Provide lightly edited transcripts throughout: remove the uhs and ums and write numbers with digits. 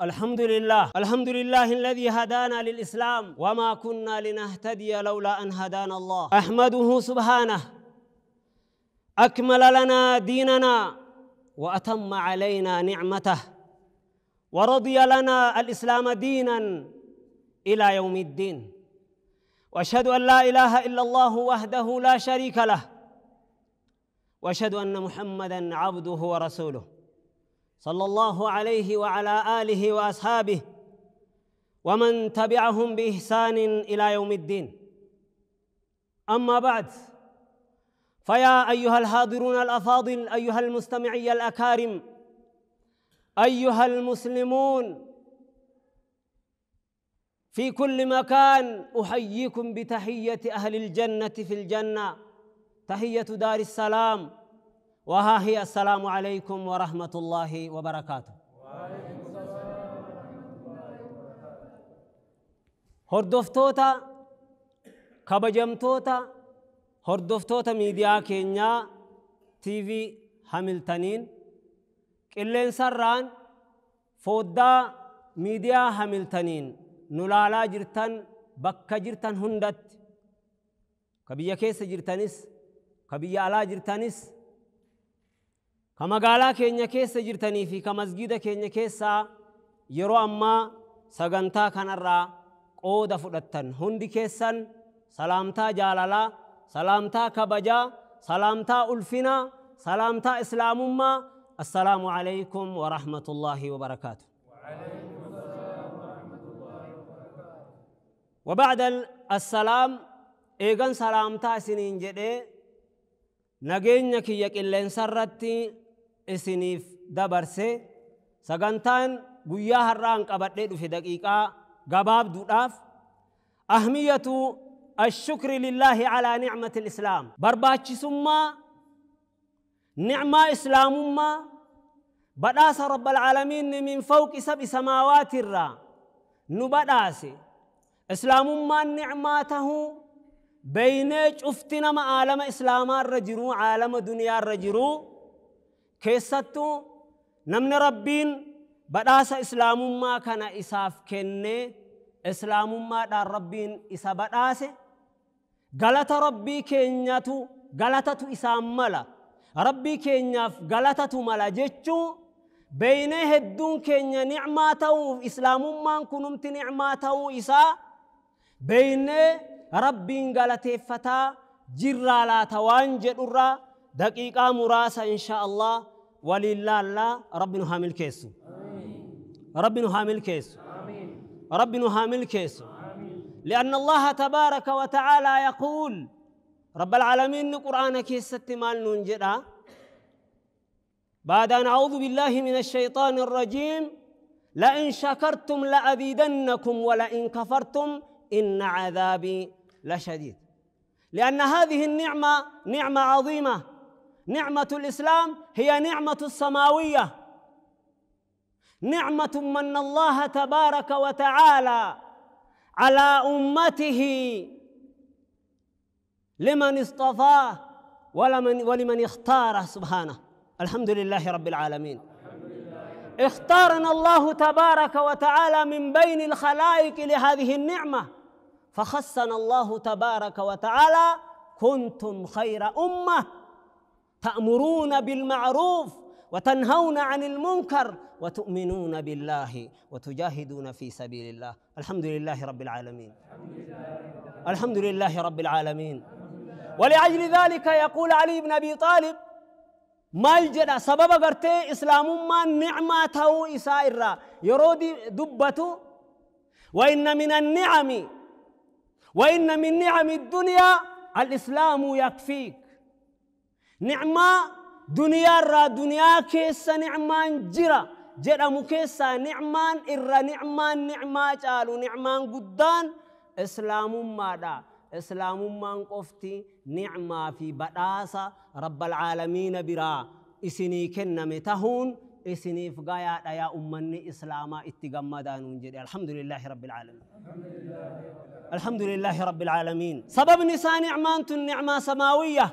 الحمد لله، الحمد لله الذي هدانا للإسلام وما كنا لنهتدي لولا أن هدانا الله. أحمده سبحانه أكمل لنا ديننا وأتم علينا نعمته ورضي لنا الإسلام دينا إلى يوم الدين. وأشهد أن لا إله إلا الله وحده لا شريك له، وأشهد أن محمدا عبده ورسوله صلى الله عليه وعلى آله وأصحابه ومن تبعهم بإحسان إلى يوم الدين. أما بعد، فيا أيها الحاضرون الأفاضل، أيها المستمعي الأكارم، أيها المسلمون في كل مكان، أحييكم بتحية أهل الجنة في الجنة، تحية دار السلام، وها هي: السلام عليكم ورحمة الله وبركاته. وعليكم السلام ورحمة الله وبركاته. Hordoftoota kabajamtoota, hordoftoota miidiyaa keenyaa TV Hamiltaniin, qilleensarraan foddaa miidiyaa Hamiltaniin nu laalaa jirtan, bakka jirtan hundatti, ka biyya keessa jirtanis, ka biyya alaa jirtanis, ka magaalaa keenya keessa jirtanii fi ka masgida keenya keessaa yeroo ammaa sagantaa kanarraa qooda fudhattan hundi keessan, salaamtaa jaalalaa, salaamtaa kabajaa, salaamtaa ulfinaa, salaamtaa islaamummaa: السلام عليكم ورحمة الله وبركاته. وعليكم السلام ورحمة الله وبركاته. وبعد السلام، eegan salaamtaa isiniin jedhee nageenya kiyya qilleensarratti isiniif dabarse, sagantaan guyyaa har'aan qabadhee dhufe daqiiqaa gabaabduudhaaf أهمية الشكر لله على نعمة الإسلام، barbaachisummaa nicmaa islaamummaa, badhaasa رب العالمين من فوق سبع سماوات irraa nu badhaase, islaamummaan nicmaa tahuu beeynee cufti nama aalama islaamaa irra jiruu, aalama duniyaa irra jiruu, keessattuu namni rabbiin badhaasa islaamummaa kana isaaf kennee, islaamummaadhaan rabbiin isa badhaase, galata rabbii keenyatu galatatu isaan mala, rabbii keenyaaf galatatu mala jechuu beeynee, hedduun keenya nicmaa ta'uuf, islaamummaan kunumti nicmaa ta'uu isaa beeynee rabbiin galateeffataa jirraa laata waan jedhurraa daqiiqaa muraasa insha Allah waliin laallaa. Rabbi nu haa milkeessu, rabbi nu haa milkeessu, rabbi nu haa milkeessu. لأن الله تبارك وتعالى يقول، رب العالمين قرآن كيست مال ننجدا بعد أن أعوذ بالله من الشيطان الرجيم: لئن شكرتم لأزيدنكم ولئن كفرتم إن عذابي لشديد. لأن هذه النعمة نعمة عظيمة، نعمة الإسلام هي نعمة السماوية، نعمة من الله تبارك وتعالى على أمته لمن اصطفاه ولمن اختاره سبحانه. الحمد لله رب العالمين. اختارنا الله تبارك وتعالى من بين الخلائق لهذه النعمة، فخصنا الله تبارك وتعالى: كنتم خير أمة تأمرون بالمعروف وتنهون عن المنكر وتؤمنون بالله وتجاهدون في سبيل الله. الحمد لله رب العالمين، الحمد لله رب العالمين. ولأجل ذلك يقول علي بن أبي طالب، maal jedha sababa gartee islaamummaan nicmaa ta'uu isaa irraa yeroo dubbatu: وإن من النعم، وإن من نعم الدنيا الإسلام يكفيك. Nicmaa duniyaa irraa, duniyaa keessa nicmaan jira jedhamu keessaa nicmaan irra nicmaan nicmaa caalu, nicmaan guddaan islaamummaadha. Islaamummaan qofti nicmaa fi badhaasa رب العالمين biraa isinii kenname tahuun isiniif gayaadha, yaa ummanni islaamaa itti gammadaanuun jedhe. الحمد لله رب العالمين، الحمد لله رب العالمين. Sababni isaa nicmaan tun nicmaa samaawiyya,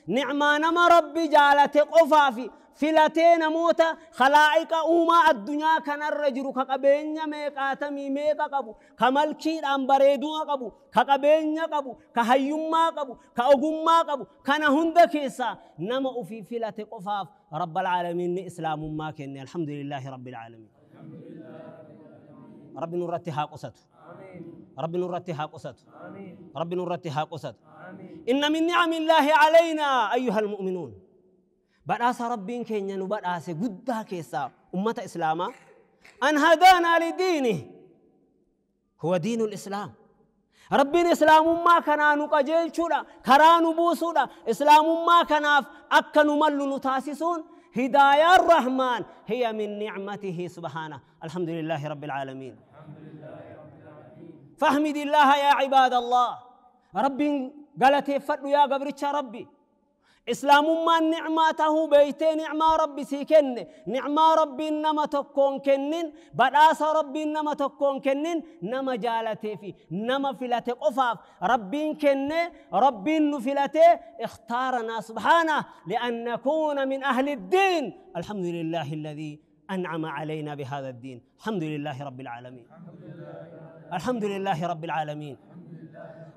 nicmaa nama rabbi jaalate qofaa fi filatee namoota khalaa'iqa uumaa addunyaa kanarra jiru ka qabeenya meeqaatamii meeqa qabu ka malkiidhaan bareeduma qabu ka qabeenya qabu ka hayyummaa qabu ka ogummaa qabu kana hunda keessaa nama ufii filate qofaaf rabbal caalamiin ni islaamummaa kenne. Alhamdulillaahi rabbil caalamiin. Rabbi nurratti haa qusatu. Rabbi nurratti haa qusatu. Rabbi nurratti haa qusatu. Inna min nicamillaahi calaynaa ayyuha almu'minuun. بداس ربين كينيا نبداس قدا كيسا أمة إسلاما أن هدانا لدينه هو دين الإسلام. ربين إسلام ما كان نقجيل شودا كران بوسودا إسلام ما كان أكن مل نتاسسون. هداية الرحمن هي من نعمته سبحانه. الحمد لله رب العالمين. فاحمد الله يا عباد الله. ربين قالت فدو يا قبرتش ربي إسلام ما نعمته بيت نعمة ربي سيكن نعمة ربي نما تكون كنن بداس ربي نما تكون كنن نما جالته في نما فلته قفاف ربي كن ربي نفلته اختارنا سبحانه لأن نكون من أهل الدين. الحمد لله الذي أنعم علينا بهذا الدين. الحمد لله رب العالمين. الحمد لله رب العالمين.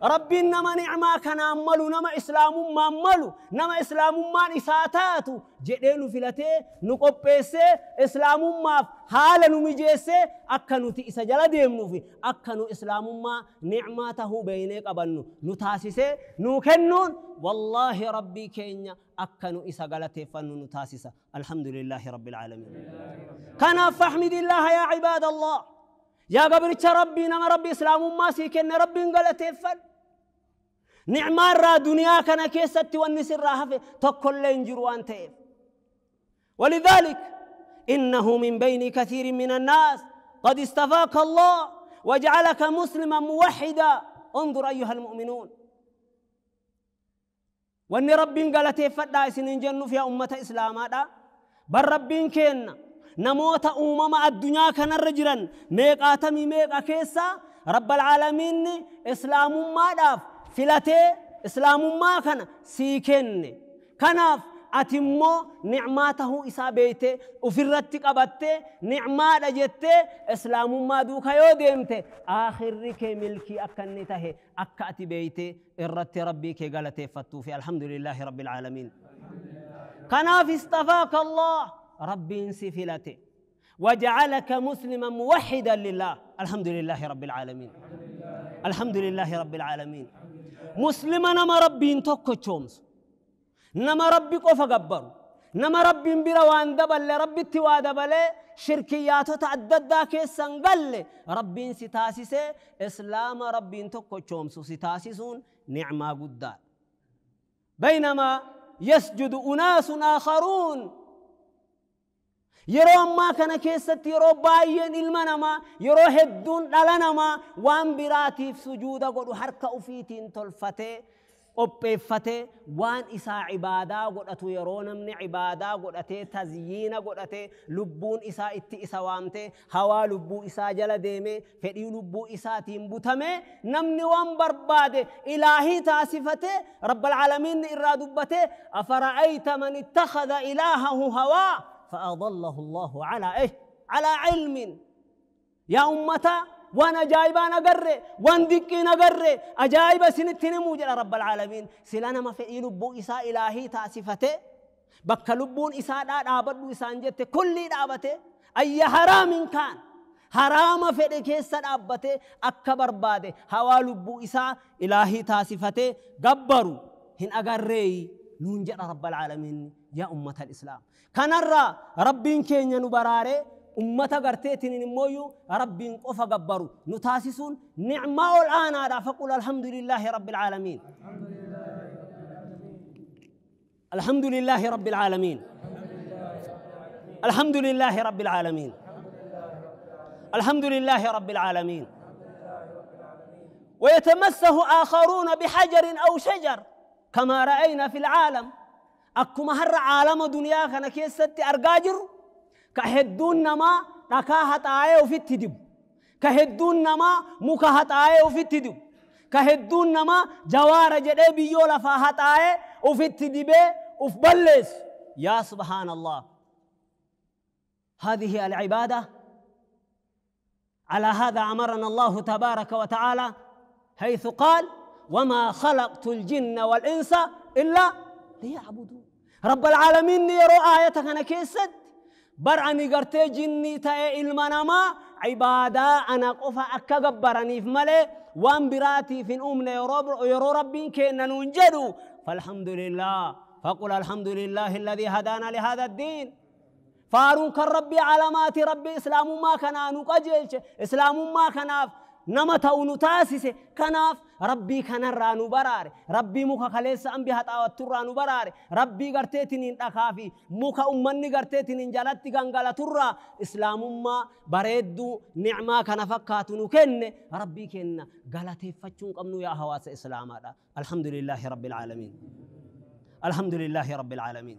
ربي نما نعما كان أملو نما إسلام ما أملو نما إسلام ما إساتاتو جدينو فلته نقبسه إسلام ما حالا نمجيسه أكنو تئس جل ديمنو في أكنو إسلام ما نعمته بينك أبنو نتاسسه نكنون والله ربي كينيا أكنو إسا غلطه فنو نتاسسه. الحمد لله رب العالمين. كان فاحمد الله يا عباد الله. يا قبرتش ربي نما ربي إسلام ما سيكن ربي غلطه فن نعمة را دنيا كان كيست والنسر راهف تكل لينجر تيف. ولذلك إنه من بين كثير من الناس قد استفاك الله وجعلك مسلما موحدا. انظر أيها المؤمنون. وأن ربي قالت فدا سنين جنو فيها أمة إسلاما دا بل ربي كين نموت أمم الدنيا كان الرجلا ميقاتمي ميقا كيسا رب العالمين إسلام ما داف فلته إسلام ما كان سيكن كناف أتمو نعمته إسا بيته وفرتك أبته نعمة جته إسلام ما دوك يودمته آخر رك ملكي أكنته أكأت بيته إرت ربي كقالته فتوفي. الحمد لله رب العالمين. كناف استفاك الله ربي سفلته وجعلك مسلما موحدا لله. الحمد لله رب العالمين. الحمد لله رب العالمين. مسلما نما ربي توكو نما ربي قف قبر نما ربي بروان دبل ربي توا دبل شركيات تعدد كيسن قل ربي ستاسيس اسلام ربي توكو تشومس ستاسيسون نعمه قدار. بينما يسجد اناس اخرون yeroo ammaa kana keessatti yeroo baay'een ilma namaa yeroo hedduun dhala namaa waan biraatiif sujuuda godhu harka ufiitiin tolfatee qopheeffatee waan isaa cibaadaa godhatu yeroo namni cibaadaa godhatee tazyiina godhatee lubbuun isaa itti isa waamtee hawaa lubbuu isaa jala deemee fedhii lubbuu isaatiin butamee namni waan barbaade ilaahii taasifatee rabbal caalamiin irraa dubbatee afara'ayta man ittakhadha ilaahahu hawaa فأضله الله على إيه؟ على علم. يا أمتا وانا جايبان أقري وان دكين أقري أجايب سنتين موجل رب العالمين سلانا ما في لبو إساء إلهي تأسفته بك لبون إساء دابدو إساء جت كل دابته أي حرام كان حرام في كيس دابته أكبر باده هوا لبو إساء إلهي تأسفته قبروا هن أقري نونجل رب العالمين. يا أمة الإسلام كنرى ربين كينيا نبراري أمة قرتيتين نمويو ربين قف قبرو نتاسسون نعمة الآن هذا. فقل الحمد لله رب العالمين. الحمد لله رب العالمين. الحمد لله رب العالمين. الحمد لله رب العالمين. ويتمسه آخرون بحجر أو شجر كما رأينا في العالم. أكما هر عالم دنيا كان كيستي أرجاجر كهدون نما ركاهت آية وفي التدب كهدون نما مكهت آية وفي التدب كهدون نما جوار جدي بيولا فاهت آية وفي التدب وفي بلس. يا سبحان الله هذه العبادة. على هذا أمرنا الله تبارك وتعالى حيث قال: وما خلقت الجن والإنس إلا ليعبدون. رب العالمين يرو آيتك أنا كيست برعني قرتي جني تأي المنما عبادة أنا قفا أكا قبرني في ملي وان براتي في الأمنا يرو ربي كينا ننجدو. فالحمد لله، فقل الحمد لله الذي هدانا لهذا الدين. فارون كالربي علامات ربي إسلام ما كان نقجلش، إسلام ما كان نما تأو نتاسس كناف ربي كان رانو برار، ربي مكا خليس أم بها تاوتر رانو برار، ربي قرتيتنين أخافي مكا أمني قرتيتنين جلتي غنغلا ترى إسلام ما بريدو نعمة كان فكاتو نكن ربي كن غلطي فتشون قمنو يا هواس إسلام هذا. الحمد لله رب العالمين، الحمد لله رب العالمين،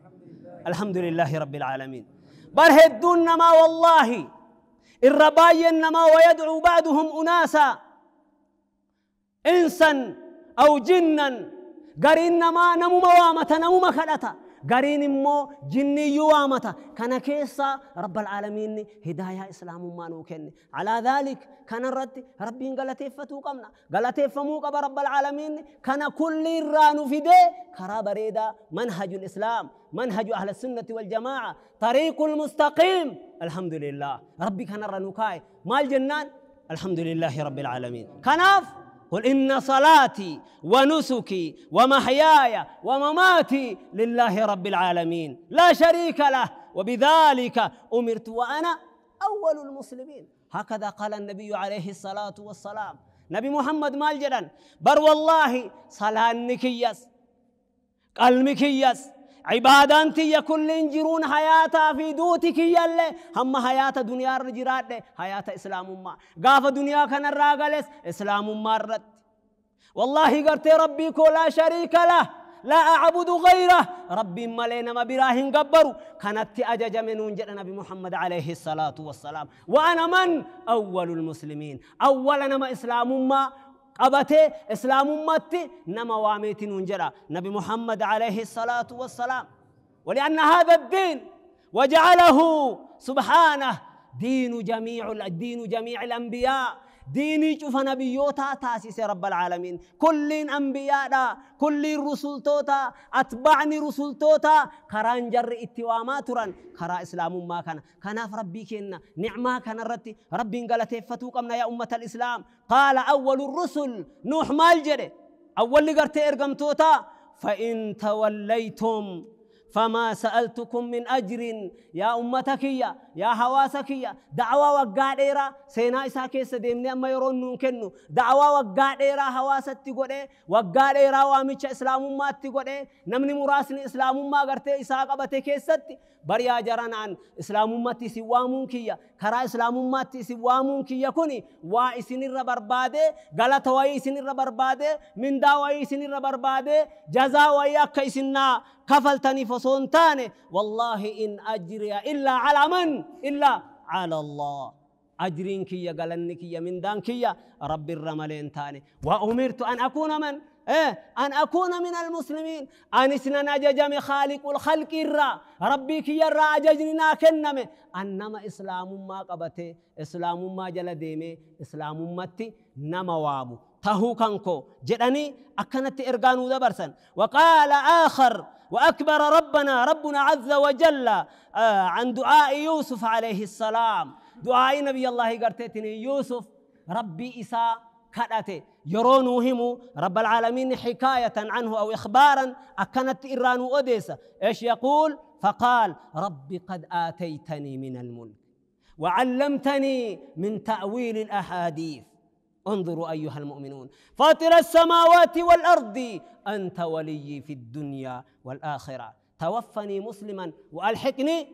الحمد لله رب العالمين. برهدون ما والله الرباي إنما ويدعو بعضهم أناسا إنسا أو جنا قرين ما نمو موامة نمو مخلطة قرين مو جني يوامة كان كيسا رب العالمين هداية إسلام ما نوكن. على ذلك كان الرد ربي قالت فتو قمنا قالت فموك رب العالمين كان كل الران في دي كراب ريدا منهج الإسلام، منهج أهل السنة والجماعة، طريق المستقيم. الحمد لله ربي كان الرنوكاي ما الجنان. الحمد لله رب العالمين. كناف قل إن صلاتي ونسكي ومحياي ومماتي لله رب العالمين لا شريك له وبذلك أمرت وأنا أول المسلمين. هكذا قال النبي عليه الصلاة والسلام. نبي محمد مال جدًا بر والله صلاة نكيس قلمكيس عبادانتي كل جرون حياتا في دوتك يلي هم حياة دنيا الرجرات حياة إسلام ما قاف دنيا كان الراقلس إسلام مرت. والله قرت ربي لا شريك له لا أعبد غيره ربي ملينا ما براهن قبروا كانت أجج من ونجد نبي محمد عليه الصلاة والسلام. وأنا من أول المسلمين، أول نما إسلام ما قبته إسلام متي نما واميت ننجرا نبي محمد عليه الصلاة والسلام. ولأن هذا الدين وجعله سبحانه دين جميع الأنبياء، ديني شوف نبيوتا تاسيس رب العالمين، كل أنبياء كل رسول توتا أتبعني رسول توتا كران جر اتوامات ران كرا إسلام ما كان كان في ربي كنا نعمة كان رتي ربي قالت فتوكمنا يا أمة الإسلام. قال أول الرسل نوح مالجري أول قرت إرقم توتا فإن توليتم فما سألتكم من أجر يا أمتك يا هواسك دعوة وقاديرا سينا إسا كيس ديمني أما يرون كنو دعوة وقاديرا هواست تقول وقاديرا واميش إسلام ما تقول نمني مراسل إسلام ما قرتي إسا قبتي كيست بريا جران عن إسلام ما تسوامون كيا كرا إسلام ما تسوامون كيا كوني وإسن الربر باده غلط وإسن الربر باده من دعوة إسن الربر باده جزاء وياك إسنا كفلتني فصونتاني والله إن أجري إلا على من إلا على الله أجرين كيا قالني كيا من دان كيا رب الرملين تاني وأمرت أن أكون من إيه أن أكون من المسلمين أنسنا نججم خالق الخلق الرا ربي كيا الرا أججنا كنمي أنما إسلام ما قبته إسلام ما جلديمي إسلام متي نما وابو تهو كانكو جدني أكنت إرغانو دبرسن. وقال آخر وأكبر ربنا عز وجل عن دعاء يوسف عليه السلام دعاء نبي الله قرتتني يوسف ربي إساء كأته يرونوهم رب العالمين حكاية عنه أو إخبارا أكنت إيران أديسة إيش يقول؟ فقال ربي قد آتيتني من الملك وعلمتني من تأويل الأحاديث. انظروا أيها المؤمنون فاطر السماوات والأرض أنت ولي في الدنيا والآخرة توفني مسلما وألحقني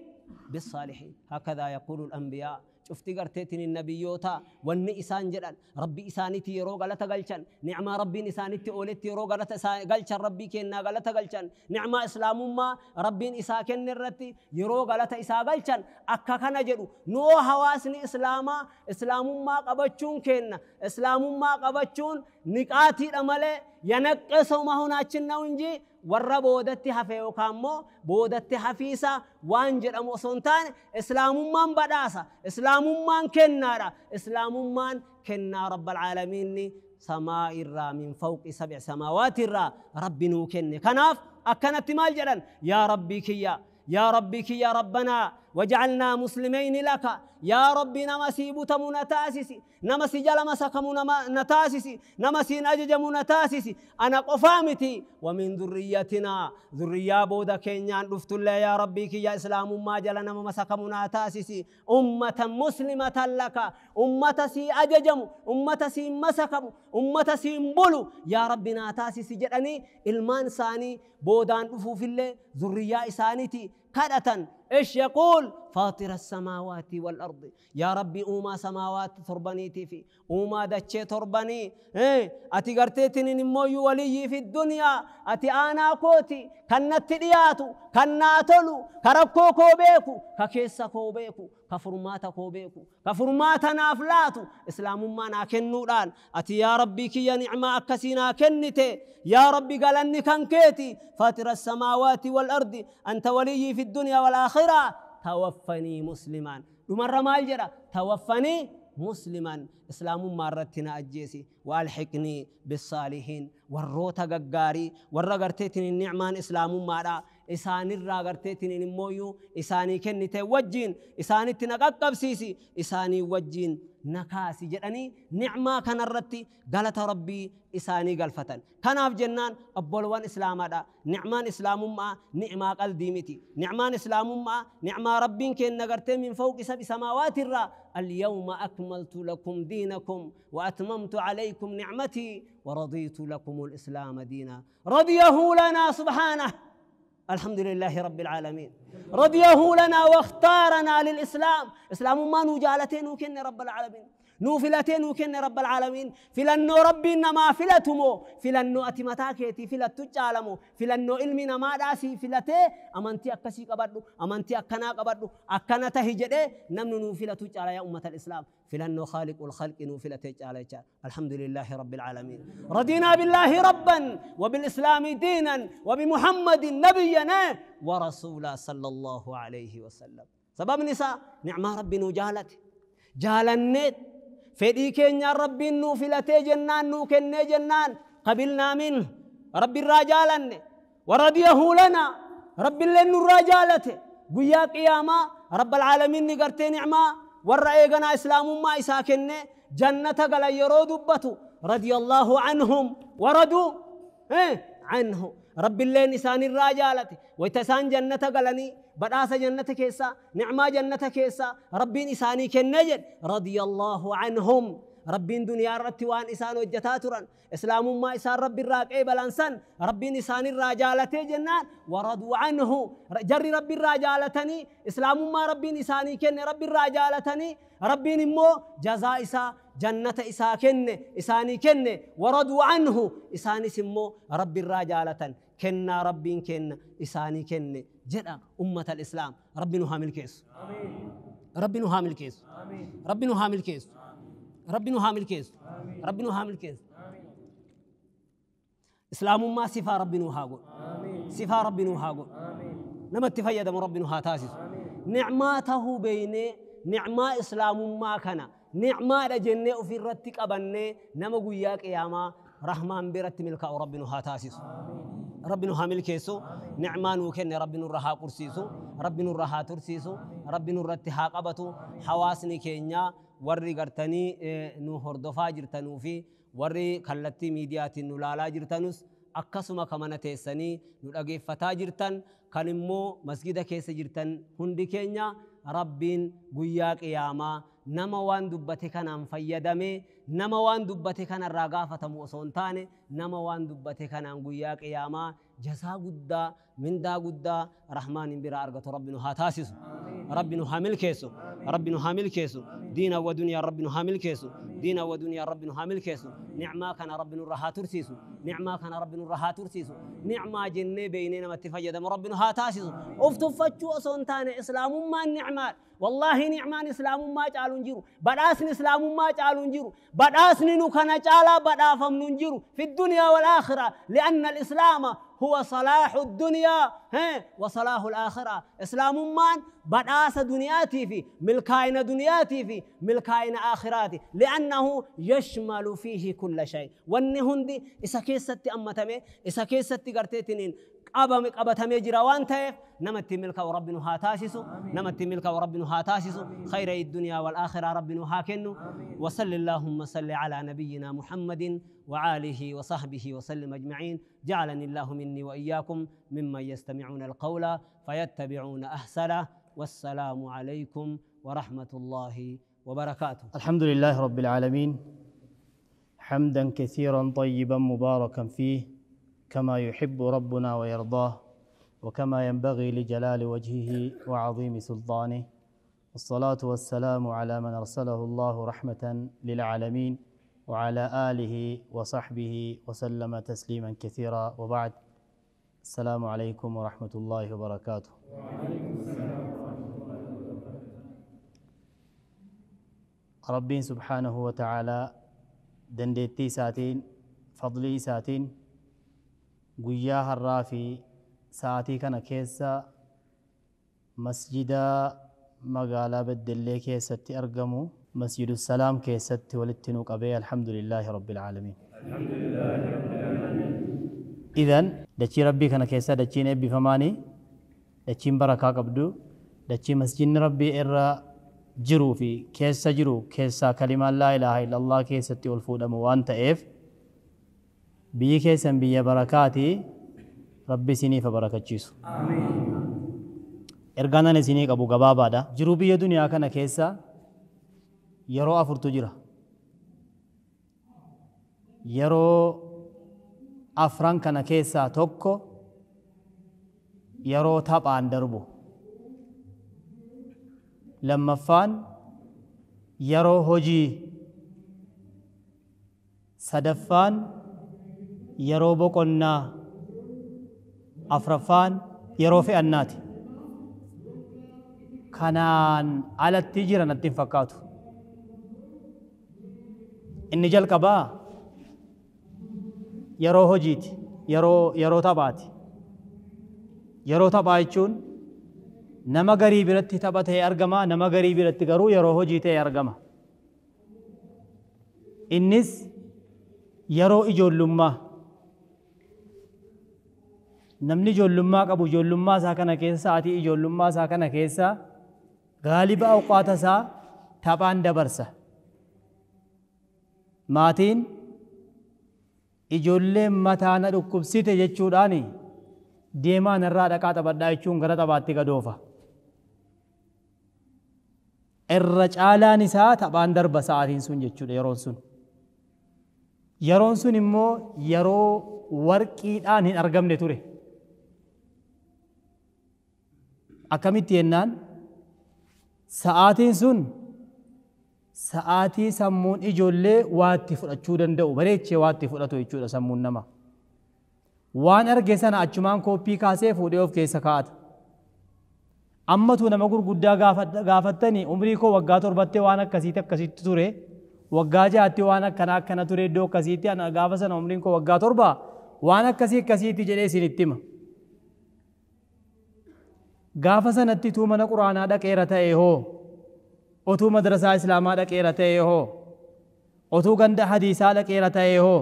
بالصالحين. هكذا يقول الأنبياء. شفتي قرتيتني النبيوتا واني إسان جلال ربي إسانتي يرو غلطة قلشن نعمة ربي إسانتي أولتي يرو غلطة قلشن ربي كنا غلطة قلشن نعمة إسلام ما ربي إسا كن الرتي يرو غلطة إسا قلشن أكا كان جلو نو هواسني إسلاما إسلام ما قبتشون كنا إسلام ما قبتشون نقاتي الأمالي ينقصوا ما هنا چننا ونجي warra boodatti hafe yookaan immoo boodatti hafiisa waan jedhamu osoo hin taane islaamummaan badhaasa, islaamummaan kennaadha. Islaamummaan kennaa rabbal caalamiinni samaa irraa min fawqi sab'i samaawaati irraa rabbi nuu kenne. Kanaaf akkanatti maal jedhan? Yaa rabbii kiyya, يا ربي كي يا ربنا وجعلنا مسلمين لك، يا ربي نمسي بتم نتاسسي، نمسي جل مسكم نتاسسي، نمسي نججم نتاسسي، أنا قفامتي ومن ذريتنا ذريا بودا كينيان رفت الله يا ربي كي يا إسلام ما جلنا مسكم نتاسسي، أمة مسلمة لك، أمة سي أججم، أمة سي مسكم، أمة سي بلو، يا ربي نتاسسي جلني المان ساني بودان رفو في الله ذريا إسانتي كرة. إيش يقول؟ فاطر السماوات والأرض، يا ربي أوما سماوات تربني في أوما دتشي تربني إيه أتي قرتيتني نموي ولي في الدنيا، أتي أنا كوتي كنت دياتو كناتلو كربكو كوبيكو ككيسا كوبيكو كفرماتا كوبيكو كفرماتا نافلاتو إسلام ما ناكنوران، أتي يا ربي كي يا نعمة أكسينا كنتي، يا ربي قالني كنكيتي فاطر السماوات والأرض أنت ولي في الدنيا والآخرة توفني مسلما. ومرة ما الجرى توفني مسلما، إسلام مرتنا أجيسي والحقني بالصالحين والروتا قاري والرغرتيتني النعمان إسلام مارا إساني الرغرتيتني نمويو إساني كنتي وجين إساني تنقب سيسي إساني وجين نكاسي جراني نعمة كان الرتي قالت ربي إساني قلفتن. كان في جنان أبولوان إسلام هذا نعمان إسلام ما نعمة قل ديمتي نعمان إسلام ما نعمة ربين كن نقرت من فوق سبع سماوات الرا اليوم أكملت لكم دينكم وأتممت عليكم نعمتي ورضيت لكم الإسلام دينا. رضيه لنا سبحانه، الحمد لله رب العالمين، رضيه لنا واختارنا للإسلام. إسلام ما نجالتين وكن رب العالمين، نوفلتين وكن رب العالمين، فلنو ربي إنما فلتمو فلنو أتمتاكيتي فلتو جالمو فلنو علمنا ما داسي فلتي أمنتي أكسي قبردو أمنتي أكنا قبردو أكنا تهجده نمنو نوفلتو جالا يا أمة الإسلام، فلنو خالق الخلق نوفلتي جالا. الحمد لله رب العالمين، رضينا بالله ربا وبالإسلام دينا وبمحمد نبينا ورسولا صلى الله عليه وسلم. سبب نساء نعمة ربي نجالت جالنت فدي كenya ربي نو فلتي جنان نو كني جنان قبلنا منه ربي الرجالن ورضيه لنا ربي لن الرجالته قيا قياما رب العالمين نقرتي نعمة والرأيقنا إسلام ما إساكن جنة قال يرود بتو رضي الله عنهم وردوا عنه رب الله نسان الرجالته ويتسان جنة قالني بداس جنة كيسا نعمة جنة كيسا ربي نساني كنجد رضي الله عنهم. ربي دنيا رتوان إسان وجتاترا إسلام ما إسان ربي الراك إيه بلانسان ربي نسان الرجالته جنان ورضوا عنه جري ربي الرجالتني إسلام ما ربي نساني كن ربي الرجالتني ربي نمو جزاء إسا جنة إسا كن إساني كن ورضوا عنه إساني سمو ربي الرجالة كنا ربي كن إساني كن جرى أمة الإسلام. ربي نهامل كيس، ربي نهامل كيس، ربي نهامل كيس، ربي نهامل كيس، ربي نهامل كيس. إسلام ما صفة ربي نهاقو صفة ربي نهاقو نما اتفيد من ربي نها تاسس نعماته بيني نعمة إسلام ما كان نعمة لجنة في رتك أبني نما قوياك يا رحمن برت ملك ربي نها تاسس ربي نهامل كيسو نعمان وكن ربي نرها قرسيسو ربي نرها ترسيسو ربي نرتها قبتو حواسني كينيا warri gartanii nu hordofaa jirtanuu fi warri kallattii miidiyaatiin nu laalaa jirtanus akkasuma kamana teessanii nu dhageeffataa jirtan kan immoo masgida keessa jirtan hundi keenya rabbiin guyyaa qiyaamaa nama waan dubbate kanaan fayyadame nama waan dubbate kanarraa gaafatamu osoo hin taane nama waan dubbate kanaan guyyaa qiyaamaa jazaa guddaa mindaa guddaa rahmaanin biraa argatu rabbi nu haa taasisu. ربي نهامل كيسو ربي نهامل كيسو دينا ودنيا ربي نهامل كيسو دينا ودنيا ربي نهامل كيسو نعمة كان ربي نرها ترسيسو نعمة كان ربي نرها ترسيسو نعمة جنة بيننا ما تفجد ربي نها تاسيسو افتفتشو أصنتان إسلام ما النعمة والله نعمة إسلام ما جعلون جيرو بدأسن إسلام ما جعلون جيرو بدأسن نكنا جعلا بدأفهم ننجيرو في الدنيا والآخرة لأن الإسلام هو صلاح الدنيا وصلاح الآخرة. إسلام مان بداس دنياتي في ملكاين دنياتي في ملكاين آخراتي، لأنه يشمل فيه كل شيء. والنهندي إسا كيستي أمتمي إسا كيستي قرتيتنين قبتمي جروان تيف نمت ملك وربنا هاتاسسو نمت ملك وربنا هاتاسسو خير الدنيا والآخرة ربنا هاكنو. وصل اللهم صل على نبينا محمد وآله وصحبه وسلم أجمعين. جعلني الله مني وإياكم ممن يستمعون القول فيتبعون أحسنه. والسلام عليكم ورحمة الله وبركاته. الحمد لله رب العالمين، حمدا كثيرا طيبا مباركا فيه كما يحب ربنا ويرضاه وكما ينبغي لجلال وجهه وعظيم سلطانه، والصلاة والسلام على من أرسله الله رحمة للعالمين وعلى آله وصحبه وسلم تسليما كثيرا، وبعد. السلام عليكم ورحمة الله وبركاته. وعليكم السلام ورحمة الله وبركاته. ربي سبحانه وتعالى دندتي ساتين فضلي ساتين guyyaa har'aa fi sa'aatii kana keessa masjida magaalaa Beddellee keessatti argamu Masjidu Salaam keessatti walitti nu qabee alhamdulillahi rabbil aalamiin. Idan dachii rabbii kana keessa dachiin eebbifamaanii dachiin barakaa qabdu dachii masjidni rabbii irra jiruu fi keessa jiru keessaa kalimaan laa ilaaha illallah keessatti ol fuudhamu waan ta'eef biyyi keessan biyya barakaati rabbi isiniif barakachiisu. Ergaan ani isinii qabu gabaabaadha. Jiruu biyya duniyaa kana keessa yeroo afurtu jira. Yeroo afran kana keessaa tokko yeroo taphaan darbu, lammaffaan yeroo hojii, sadaffaan yeroo boqonnaa, afraffaan yeroo fe'annaati. Kanaan alatti jira natti hin fakkaatu. Inni jalqabaa yeroo hojiiti, yeroo taphaati. Yeroo taphaa jechuun nama garii biratti tapha ta'ee argama, nama garii biratti garuu yeroo hojii ta'ee argama. Innis yeroo ijoollummaa. Namni ijoollummaa qabu ijoollummaa isaa kana keessa sa'aatii ijoollummaa isaa kana keessa gaaliba awqaata isaa taphaan dabarsa. Maatiin ijoolleen mataa na dhukkubsite jechuudhaan deemaan irraa dhaqaa taphadhaa jechuun gara taphaatti gadoofa. Irra caalaan isaa taphaan darba sa'aatiin sun jechuudha yeroon sun. Yeroon sun immoo yeroo warqiidhaan hin argamne ture. Akkamitti jennaan sa'aatiin sun sa'aatii sammuun ijoollee waatti fudhachuu danda'u bareechee waatti fudhatu jechuudha sammuun nama. Waan arge sana achumaan kooppii kaasee fuudhee of keessa kaa'ata. Ammatu nama gurguddaa gaafattanii umrii koo waggaa 7tti waan akkasiitti akkasitti ture, waggaa 6tti waan akkana akkana ture iddoo akkasiitti ana gaafa sana umriin koo waggaa 7 waan akkasii akkasiitti jedhee isinitti hima. Gaafa sanatti tuu mana quraanaa dhaqeera ta'e hoo, otuu madrasaa islaamaa dhaqeera ta'e hoo, otuu ganda hadiisaa dhaqeera ta'e hoo,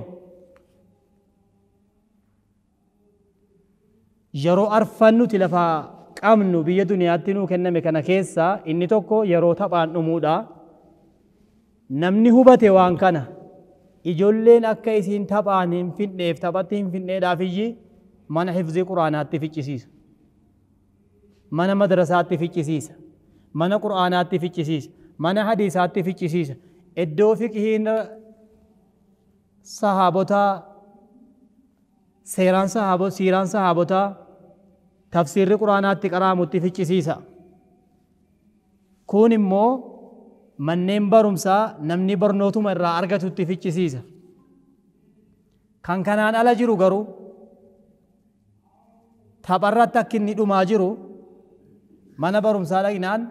yeroo arfan nuti lafaa qabnu biyya duniyaatti nuu kenname kana keessa inni tokko yeroo taphaan dhumuudha. Namni hubate waan kana ijoolleen akka isiin taphaan hin finneef taphatti hin finneedhaaf iyyi mana hifzii quraanaatti ficcisiisa, mana madrasaatti ficcisiisa, mana quraanaatti ficcisiisa, mana hadiisaatti ficcisiisa. Iddoo fiqhiin sahaabotaa, seeraan sahaabota, siiraan sahaabotaa, tafsiirri quraanaatti qaraamutti ficcisiisa. Kun immoo manneen barumsaa namni barnootuma irraa argatutti ficcisiisa. Kan kanaan ala jiru garuu tapharratti akka inni dhumaa jiru mana barumsaa dhaqnaan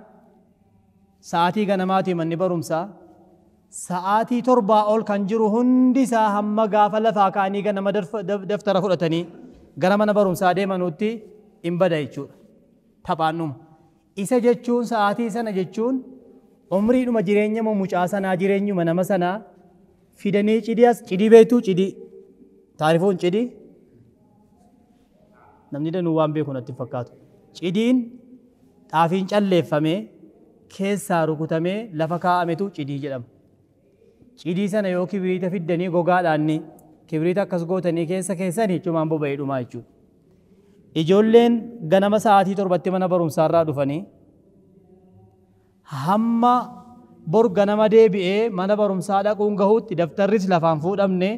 sa'aatii ganamaatii manni barumsaa sa'aatii 7 ol kan jiru hundi isaa hamma gaafa lafaa ka'anii ganama daftara fudhatanii gara mana barumsaa deemanutti hin bada jechuudha. Taphaannuma. Isa jechuun sa'aatii sana jechuun umriidhuma jireenya mucaa sanaa jireenyuma nama sanaa fidanii cidii as cidii beektuu cidii taarifuun cidii namni danuu waan beeku natti fakkaatu. Cidiin xaafiin calleeffamee keessaa rukutamee lafa kaa'ametu cidii jedhama. Cidii sana yoo kibiriita fiddanii gogaadhaan kibiriita akkas gootanii keessa keessanii cumaan boba'ee dhumaa jechuudha. Ijoolleen ganama sa'aatii 7tti mana barumsaarraa dhufanii hamma bor ganama deebi'ee mana barumsaa dhaquun gahuutti daftarris lafaan fuudhamne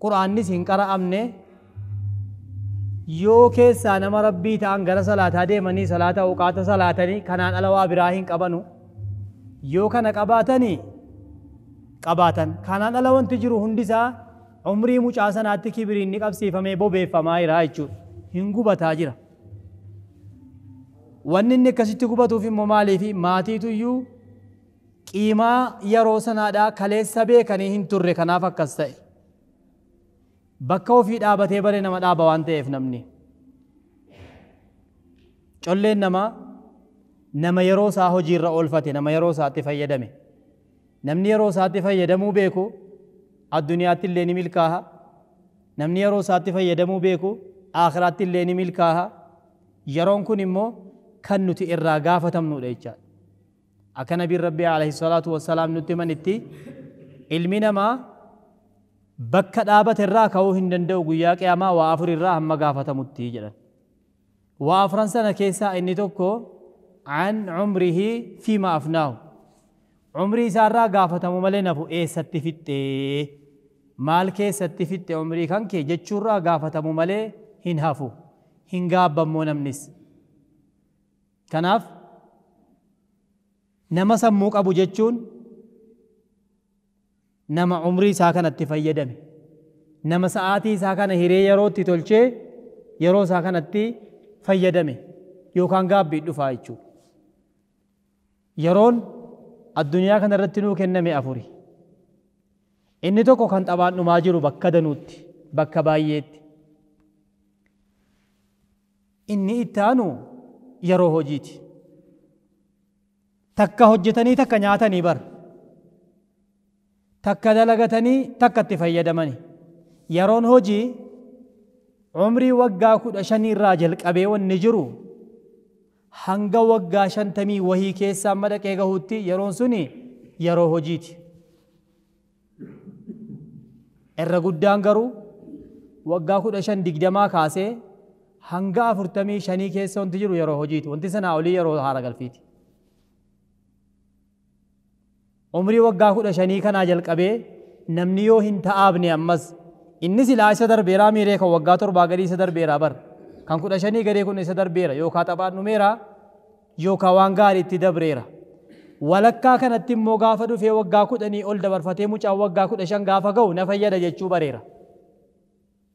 quraannis hin qara'amne yoo keessaa nama rabbii ta'an gara salaataa deemanii salaata awqaata salaatanii kanaan ala waa biraa hin qabanu yoo kana qabaatanii qabaatan kanaan ala wanti jiru hundisaa umrii mucaa sanaatti kibiriin ni qabsiifamee bobeeffamaa jira jechuudha. Hin gubataa jira. Wanni inni akkasitti gubatuuf immoo maaliifi maatiitu iyyuu qiimaa yeroo sanaadhaa kaleessa beekanii hin turre kanaaf akkas ta'e. Bakka ofii dhaabatee bare nama dhaaba waan ta'eef namni. Colleen namaa nama yeroo isaa hojiirra oolfate nama yeroo isaatti fayyadame. Namni yeroo isaatti fayyadamuu beeku addunyaatti illee ni milkaaha. Namni yeroo isaatti fayyadamuu beeku aakhiraatti illee ni milkaaha. Yeroon kun immoo kan nuti irraa gaafatamnudha jechaadha. Akka nabiin Rabbii alayhi salaatu wassalaam nutti himanitti ilmi namaa bakka dhaabate irraa ka'uu hin danda'u guyyaa qiyaamaa waa afur irraa hamma gaafatamutti jedhan. Waa afran sana keessaa inni tokko an umrihi fiima afnaahu. Umrii isaarraa gaafatamu malee nafu eessatti fixxee maal keessatti fixxe umrii kan kee jechuurraa gaafatamu malee hin hafu hin gaabbammoo namnis. Kanaaf nama sammuu qabu jechuun nama umrii isaa kanatti fayyadame nama sa'aatii isaa kana hiree yerootti tolchee yeroo isaa kanatti fayyadame yookaan gaabbii dhufaa jechuudha. Yeroon addunyaa kana irratti nuu kenname afuri. Inni tokko kan taphaan dhumaa jiru bakka danuutti, bakka baay'eetti. Inni itti aanu yeroo hojiiti. Takka hojjetanii takka nyaatanii bara. Takka dalagatanii takka itti fayyadamani. Yeroon hojii umrii waggaa 15 irraa jalqabee wanni jiru hanga waggaa 50 wahii keessaa madaqee gahuutti yeroon suni yeroo hojiiti. Irra guddaan garuu waggaa 15 20 kaasee hanga 45 keessa wanti jiru yeroo hojiiti. Wanti sanaa olii yeroo haara galfiiti. Umrii waggaa 15 kanaa jalqabee namni yoo hin ta'aabne ammas inni silaa isa darbeeraa miiree kan waggaa 7 gadii isa darbeeraa bar. Kan 15 gadii kun isa darbeera yookaan taphaan dhumeera yookaan waan gaarii itti dabreera. Walakkaa kanatti immoo gaafa dhufee waggaa 10 ol dabarfatee mucaan waggaa 15 gaafa ga'u na fayyada jechuu bareera.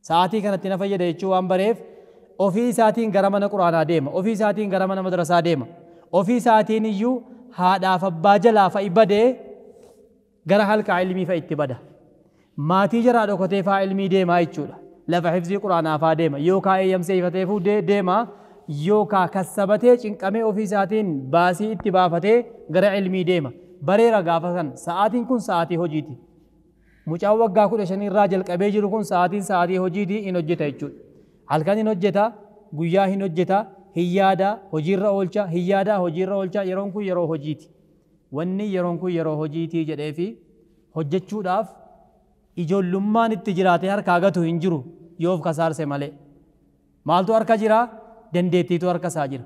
Sa'aatii kanatti na fayyada jechuu waan bareef ofii isaatiin gara mana quraanaa deema, ofii isaatiin gara mana madrasaa deema, ofii isaatiin iyyuu haadhaaf abbaa jalaa fa'i badee gara halqaa ilmii fa'i itti bada. Maatii jaraa dhokatee fa'aa ilmii deemaa jechuudha. Lafa hifzii quraanaa fa'aa deema yookaan eeyyamsee ifatee fuudhee deema yookaan kassabatee cinqamee ofii isaatiin baasii itti baafatee gara ilmii deema. Bareera gaafa sana sa'aatiin kun sa'aatii hojiiti. Mucaan waggaa 15 irraa jalqabee jiru kun sa'aatiin sa'aatii hojiitii hin hojjeta jechuudha. Halkan hin hojjeta, guyyaa hin hojjeta, hin yaada, hojiirra oolcha, hin yaada, hojiirra oolcha. Yeroon kun yeroo hojiiti. Wanni yeroon kun yeroo hojiitii jedhee fi hojjechuudhaaf ijoollummaan itti jiraatee harkaa gatu hin jiru yoo of kasaarse malee. Maaltu harka jira? Dandeettiitu harka isaa jira.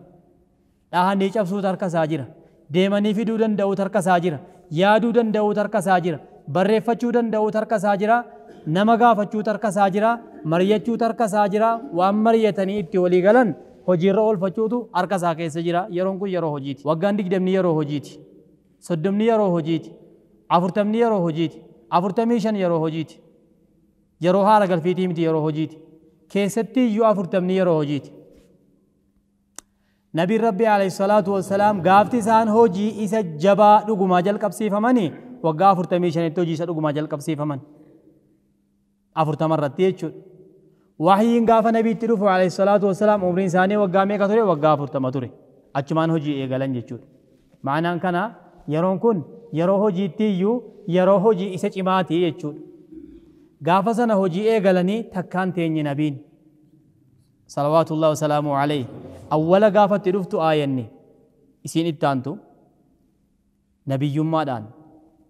Dhahanii cabsuutu harka isaa jira. Deemanii fiduu danda'uutu harka isaa jira. Yaaduu danda'uutu harka isaa jira. Barreeffachuu danda'uutu harka isaa jira. Nama gaafachuutu harka isaa jira. Mari'achuutu harka isaa jira. Waan mari'atanii itti walii galan hojiirra oolfachuutu harka isaa keessa jira. Yeroon kun yeroo hojiiti. Waggaan 20 yeroo hojiiti. 30 yeroo hojiiti. 40 yeroo hojiiti. 45 yeroo hojiiti. Yeroo haara galfiitii miti yeroo hojiiti. Keessatti iyyuu 40 yeroo hojiiti. Nabiin Rabbii alayhi salaatu wassalaam gaafti isaan hojii isa jabaa dhugumaa jalqabsiifamanii waggaa 45tti hojii isa dhugumaa jalqabsiifaman. 40 irratti jechuudha. Wahyiin gaafa nabiitti dhufu alayhi salaatu wassalaam umriin isaanii waggaa meeqa ture? Waggaa 40 ture. Achumaan hojii eegalan jechuudha. Ma'anaan kana yeroon kun yeroo hojiitti iyyuu yeroo hojii isa cimaatii jechuudha. Gaafa sana hojii eegalanii takkaan teenye nabiin salawaatullahi wasalaamu alayhi. Awwala gaafatti dhuftu aayanni isiin ittaantu nabiyyummaadhaan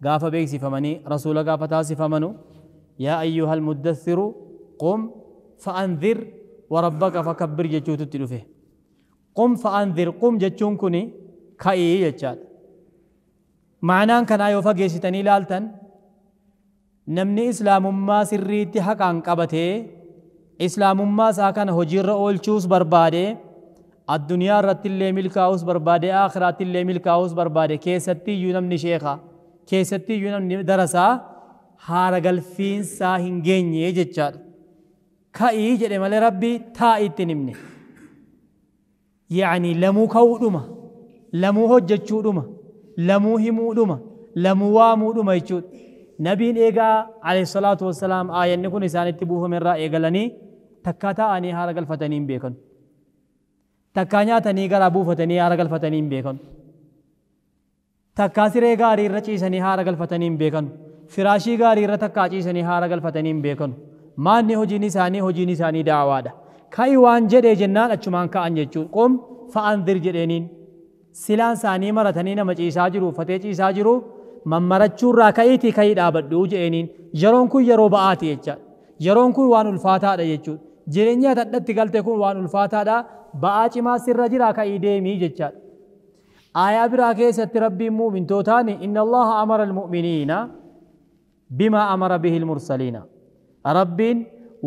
gaafa beeksifamanii rasuula gaafa taasifamanu yaa ayyuhal muddathiru qum fa'anzir warabbaka fakabbir jechuutu dhufe. Qum fa'anzir, qum jechuun kuni ka'ii jechaadha. Ma'anaan kanaa yoo fageessitanii ilaaltan namni islaamummaa sirriitti haqaan qabatee islaamummaa isaa kana hojiirra oolchuus barbaade addunyaa irratti illee milkaa'uus barbaade aakhiraatti illee milkaa'uus barbaade keessatti iyyuu namni sheekha keessatti iyyuu namni darasaa haara galfiinsaa hin geenye jechaadha. Ka'ii jedhe malee Rabbi taa'i itti hin himne. Yaani lamuu ka'uudhuma, lamuu hojjechuudhuma, lamuu himuudhuma, lamuu waamuudhuma jechuudha. Nabiin eegaa alayhi salaatu wassalaam aayanni kun isaanitti buufame irraa eegalanii takkaa taa'anii haara galfatanii hin beekan. Takkaa nyaatanii garaa buufatanii haara galfatanii hin beekan. Takkaa siree gaarii irra ciisanii haara galfatanii hin beekan. Firaashii gaarii irra takkaa ciisanii haara galfatanii hin beekan. Maanni hojiin isaanii hojiin isaanii da'awaadha. Ka'i waan jedhee jennaan achumaan ka'an jechuudha. Qum fa'anzir jedheeniin. Silaan isaanii maratanii nama ciisaa jiru uffatee ciisaa jiru mammarachuurraa ka'iitii ka'ii dhaabadhu jedheeniin. Yeroon kun yeroo ba'aati jechaadha. Yeroon kun waan ulfaataadha jechuudha. Jireenya tadhatti galte kun waan ulfaataadha. Ba'aa cimaa sirra jira ka'ii deemii jechaadha. Aayaa biraa keessatti Rabbiin mu'mintootaan inna Allaha amara al-mu'miniina bimaa amara bihi al-mursaliina. Rabbiin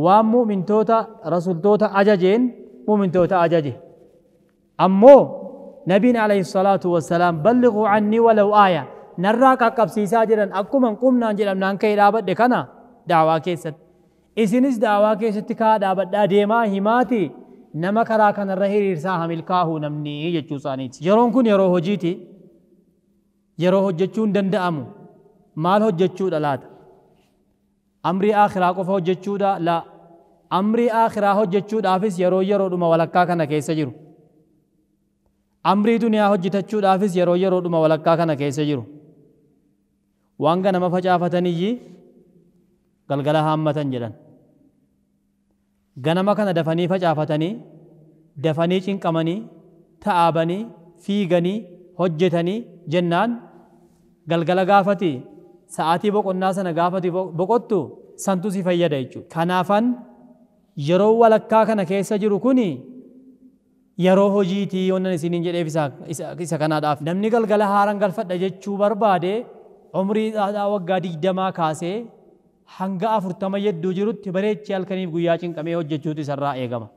waan mu'mintoota rasultoota ajajeen mu'mintoota ajaje. Ammoo nabiin alayhi salaatu wassalaam ballighuu annii walaw aaya narraa qaqqabsiisaa jedhan akkuma qumnaan jedhamnaan ka'ee dhaabadhe kana daawaa keessatti. Isinis daawaa keessatti ka'aa dhaabadhaa deemaa himaati nama karaa kanarra hiriirsaa hamilkaahuu namni jechuu isaaniiti. Yeroon kun yeroo hojiiti. Yeroo hojjechuun danda'amu maal hojjechuudha laata? Amrii aakhiraa qofa hojjechuudha? Laa. Amrii aakhiraa hojjechuudhaafis yeroo yeroodhuma walakkaa kana keessa jiru. Amrii duniyaa hojjetachuudhaafis yeroo yeroodhuma walakkaa kana keessa jiru. Waan ganama facaafataniyyi galgala haammatan jedhan. Ganama kana dafanii facaafatanii, dafanii cinqamanii, ta'aabanii, fiiganii, hojjetanii jennaan galgala gaafati sa'aatii boqonnaa sana gaafati boqottu santu si fayyada jechuudha. Kanaafan yeroo walakkaa kana keessa jiru kuni yeroo hojiitii yoonnan isiniin jedheef isa kanaadhaaf. Namni galgala haaran galfadha jechuu barbaade umrii waggaa 20 kaasee hanga 40 yedduu jirutti bareechee halkaniif guyyaa cinqamee hojjechuutu isarraa eegama.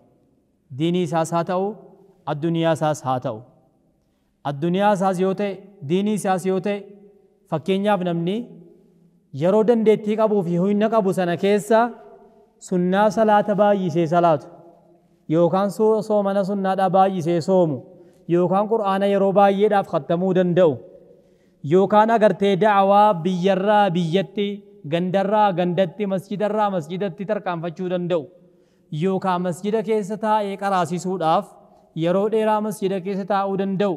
Diinii isaas haa ta'u, addunyaa isaas haa ta'u. Addunyaa isaas yoo ta'e, diinii isaas yoo ta'e, fakkeenyaaf namni yeroo dandeettii qabuu fi humna qabu sana keessa sunnaa salaata baay'isee salaatu yookaan soomana sunnaadhaa baay'isee soomu yookaan qur'aana yeroo baay'eedhaaf khattamuu danda'u yookaan agartee da'awaa biyyarraa biyyatti gandarraa gandatti masjidarraa masjidatti tarkaanfachuu danda'u yookaan masjida keessa taa'ee qaraasisuudhaaf yeroo dheeraa masjida keessa taa'uu danda'u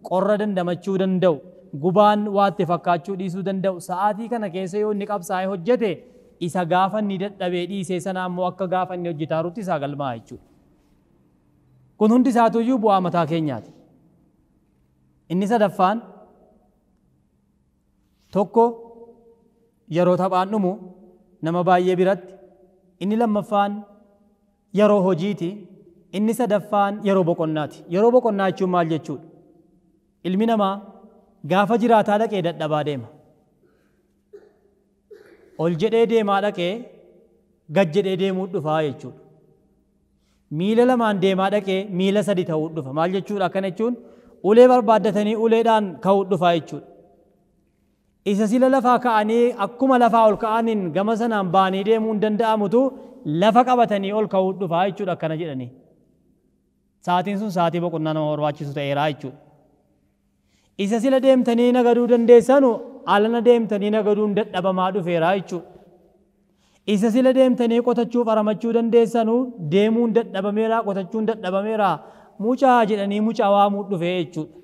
qorra dandamachuu danda'u gubaan waatti fakkaachuu dhiisuu danda'u sa'aatii kana keessa yoo inni qabsaa'ee hojjete isa gaafa inni dadhabee dhiisee sana ammoo akka gaafa inni hojjetaarutti isaa galmaa jechuudha. Kun hundi isaatuyyuu bu'aa mataa keenyaati. Inni sadaffaan tokko yeroo taphaan dhumu nama baay'ee biratti, inni lammaffaan yeroo hojiiti, inni sadaffaan yeroo boqonnaati. Yeroo boqonnaa jechuun maal jechuudha? Ilmi namaa gaafa jiraataa dhaqee dadhabaa deema. Ol jedhee deemaa dhaqee gad jedhee deemuu dhufaa jechuudha. Miila lamaan deemaa dhaqee miila sadi ta'uu dhufa. Maal jechuudha? Akkana jechuun ulee barbaaddatanii uleedhaan ka'uu dhufaa jechuudha. Isa sila lafaa ka'anii akkuma lafaa ol ka'aniin gama sanaan ba'anii deemuu hin danda'amutu lafa qabatanii ol ka'uu dhufaa jechuudha akkana jedhanii. Sa'aatiin sun sa'aatii boqonnaa nama barbaachisu ta'eera jechuudha. Isa sila deemtanii nagaduu dandeessanu alana deemtanii nagaduun dadhabamaa dhufeera jechuudha. Isa sila deemtanii qotachuuf aramachuu dandeessanuu deemuun dadhabameera, qotachuun dadhabameera, mucaa jedhanii mucaa waamuu dhufe jechuudha.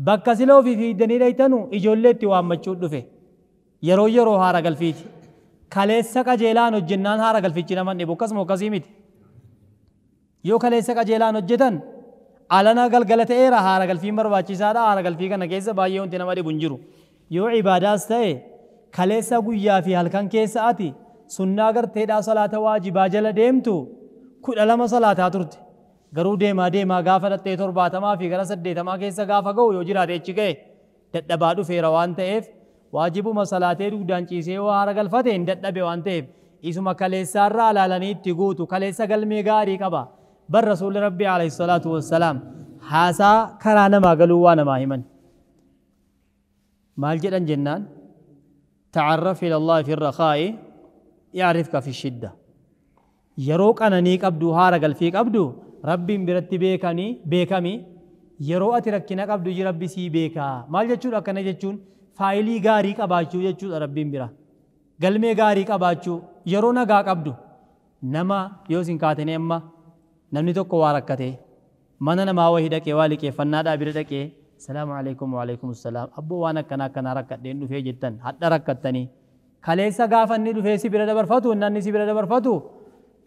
Bakka sila ofii fiigdanii dhaytanu ijoollee itti waammachuu dhufe. Yeroo yeroo haara galfiiti. Kaleessa qajeelaan hojjennaan haara galfichi nama dhibu akkasuma akkasii miti. Yoo kaleessa qajeelaan hojjetan alana galgala ta'eera haara galfiin barbaachisaadha. Haara galfii kana keessa baay'ee wanti nama dhibu hin jiru. Yoo ibaadaas ta'e kaleessa guyyaa fi halkan keessa ati sunnaa garteedhaa salaata waajibaa jala deemtu 12 salaataa turte. Garuu deemaa deemaa gaafa dhattee 70 fi gara 80 keessa gaafa ga'u yoo jiraate achi ga'e dadhabaa dhufeera waan ta'eef waajibuma salaatee dugdaan ciisee yoo haara galfate hin dadhabe waan ta'eef isuma kaleessaarraa ilaalanii itti guutu kaleessa galmee gaarii qaba. Bar rasuulli Rabbii alayhi salaatu wassalaam haasaa karaa namaa galuu waa namaa himan. Maal jedhan jennaan ta'arraf ila Allahi fi rakhaa'i yaarifka fi shidda. Yeroo qananii qabdu haara galfii qabdu Rabbiin biratti beekami yeroo ati rakkina qabdu Rabbi sii beekaa. Maal jechuudha akkana jechuun faayilii gaarii qabaachuu jechuudha Rabbiin bira. Galmee gaarii qabaachuu yeroo nagaa qabdu nama yoo isin kaatanii amma namni tokko waa rakkatee mana namaa wahii dhaqee waa liqeeffannaadhaa bira dhaqee salaamu alaikum wa alaikum salaam abboo waan akkanaa akkanaa rakkadheen dhufee jettan hadha rakkattanii kaleessa gaafa inni dhufee si bira dabarfatu inni si bira dabarfatu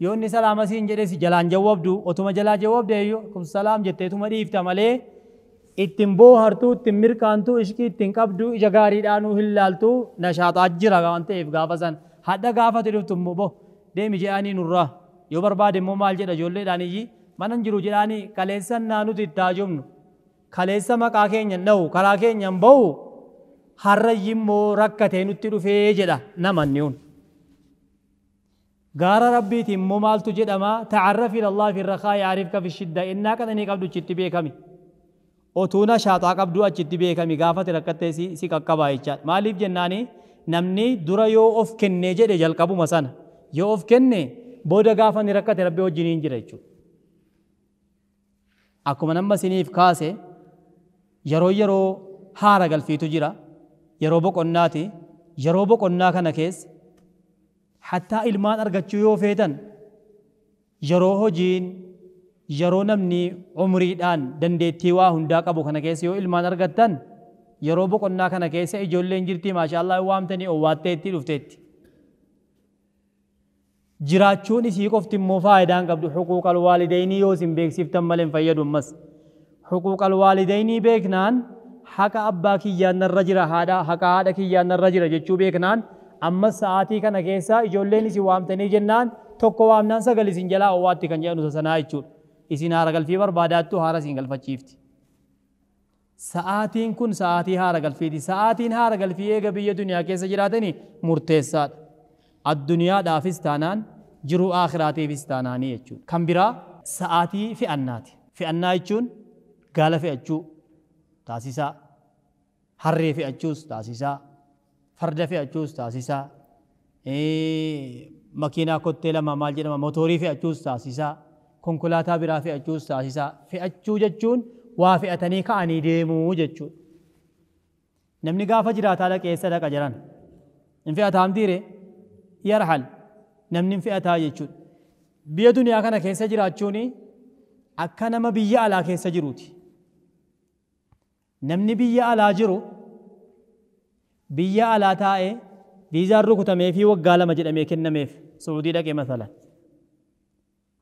yoo inni salaama siin jedhee si jalaan jawwabdu otuma jalaa jawwabde eeyyoo kum salaam jetteetuma dhiifta malee ittiin boohartuu ittiin mirkaantuu ishqii ittiin qabdu ija gaariidhaanuu hin laaltuu nashaaxaa jira waan ta'eef gaafa san hadha gaafate dhuftu immoo bo deemi jedhanii nurraa yoo barbaade immoo maal jedha ijoolleedhaan iyyi mana hin jiru jedhaanii kaleessa naanuti itti haajomnu kaleessa maqaa keenya hin dha'u karaa keenya hin ba'u harrayyi immoo rakkatee nutti dhufee jedha namanni hun. Gaara Rabbiiti immoo maaltu jedhama ta'arraf ila Allah fi rakhaa yaarifka fi shidda innaa qananii qabdu achitti beekami. Otuu nashaaxaa qabdu achitti beekami gaafate rakkattee si qaqqabaa jechaadha. Maaliif jennaani namni dura yoo of kennee jedhe jalqabuma sana yoo of kenne booda gaafa ni rakkate Rabbi wajjiniin jira jechuudha. Akkuma nama isiniif kaase yeroo yeroo haara galfiitu jira yeroo boqonnaati yeroo boqonnaa kana keessa hattaa ilmaan argachuu yoo feetan yeroo hojiin yeroo namni umriidhaan dandeettii waa hundaa qabu kana keessa yoo ilmaan argattan yeroo boqonnaa kana keessa ijoolleen jirti maashaallah waamtanii owwaatteetti dhufteetti. Jiraachuun isii qofti immoo faayidaan qabdu xuquuqal waalideynii yoo isin beeksiftan malee hin fayyadu ammas. Xuquuqal waalideynii beeknaan haqa abbaa kiyyaan narra jira haadha haqa haadha kiyyaan narra jira jechuu beeknaan ammas sa'aatii kana keessa ijoolleen isin waamtanii jennaan tokko waamnaan sagal isin jalaa owwaatti kan jedhanu sanaa jechuudha. Isin haara galfii barbaadaattu haara isin galfachiifti. Sa'aatiin kun sa'aatii haara galfiiti. Sa'aatiin haara galfii eega biyya duniyaa keessa jiraatanii murteessaadha. Addunyaadhaafis taanaan jiruu aakhiraatiifis taanaanii jechuudha. Kan biraa sa'aatii fe'annaati. Fe'annaa jechuun gaala fe'achuu taasisaa, harree fe'achuus taasisaa, farda fe'achuus taasisaa, makiinaa kottee lama maal jedhama motoorii fe'achuus taasisaa, konkolaataa biraa fe'achuus taasisaa. Fe'achuu jechuun waa fe'atanii ka'anii deemuu jechuudha. Namni gaafa jiraataa dhaqee eessa dhaqa jiran? Hin fe'ataa mitiire? Yarhal namni hin fe'ataa jechuudha. Biyya duniyaa kana keessa jiraachuun akka nama biyya alaa keessa jiruuti. Namni biyya alaa jiru biyya alaa taa'ee viizaan rukutamee fi waggaa 2 jedhamee kennameef Saudii dhaqee masalan.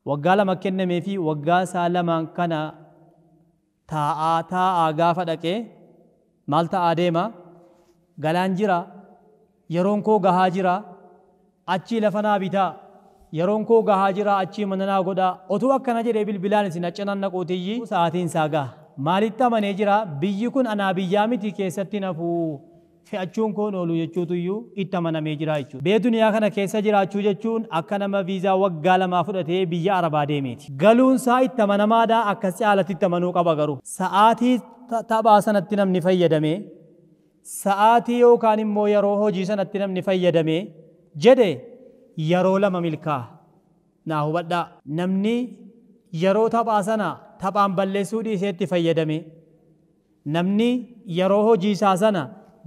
Waggaa 2 kennamee fi waggaa isaa 2 kana taa'aa taa'aa gaafa dhaqee maal ta'aa deema? Galaan jira, yeroon koo gahaa jira, achii lafa naa bitaa, yeroon koo gahaa jira, achii mana naa godhaa. Otuu akkana jedhee bilbilaan isin accanaan naquutiyyi sa'aatiin isaa gaha. Maalitti amanee jira? Biyyi kun anaa biyyaa miti keessatti nafuu fe'achuun koon oolu jechuutuyyuu itti amanamee jira jechuudha. Biyya duniyaa kana keessa jiraachuu jechuun akka nama viizaa waggaa 2 fudhatee biyya Arabaa deemeeti. Galuun isaa itti amanamaadha akkas caalatti itti amanuu qaba garuu. Sa'aatii taphaa sanatti namni fayyadamee sa'aatii yookaan immoo yeroo hojii sanatti namni fayyadamee jedhe yeroo 2 milkaa'a. Naa hubadhaa. Namni yeroo taphaa sana taphaan balleessuu dhiisee itti fayyadame namni yeroo hojii isaa sana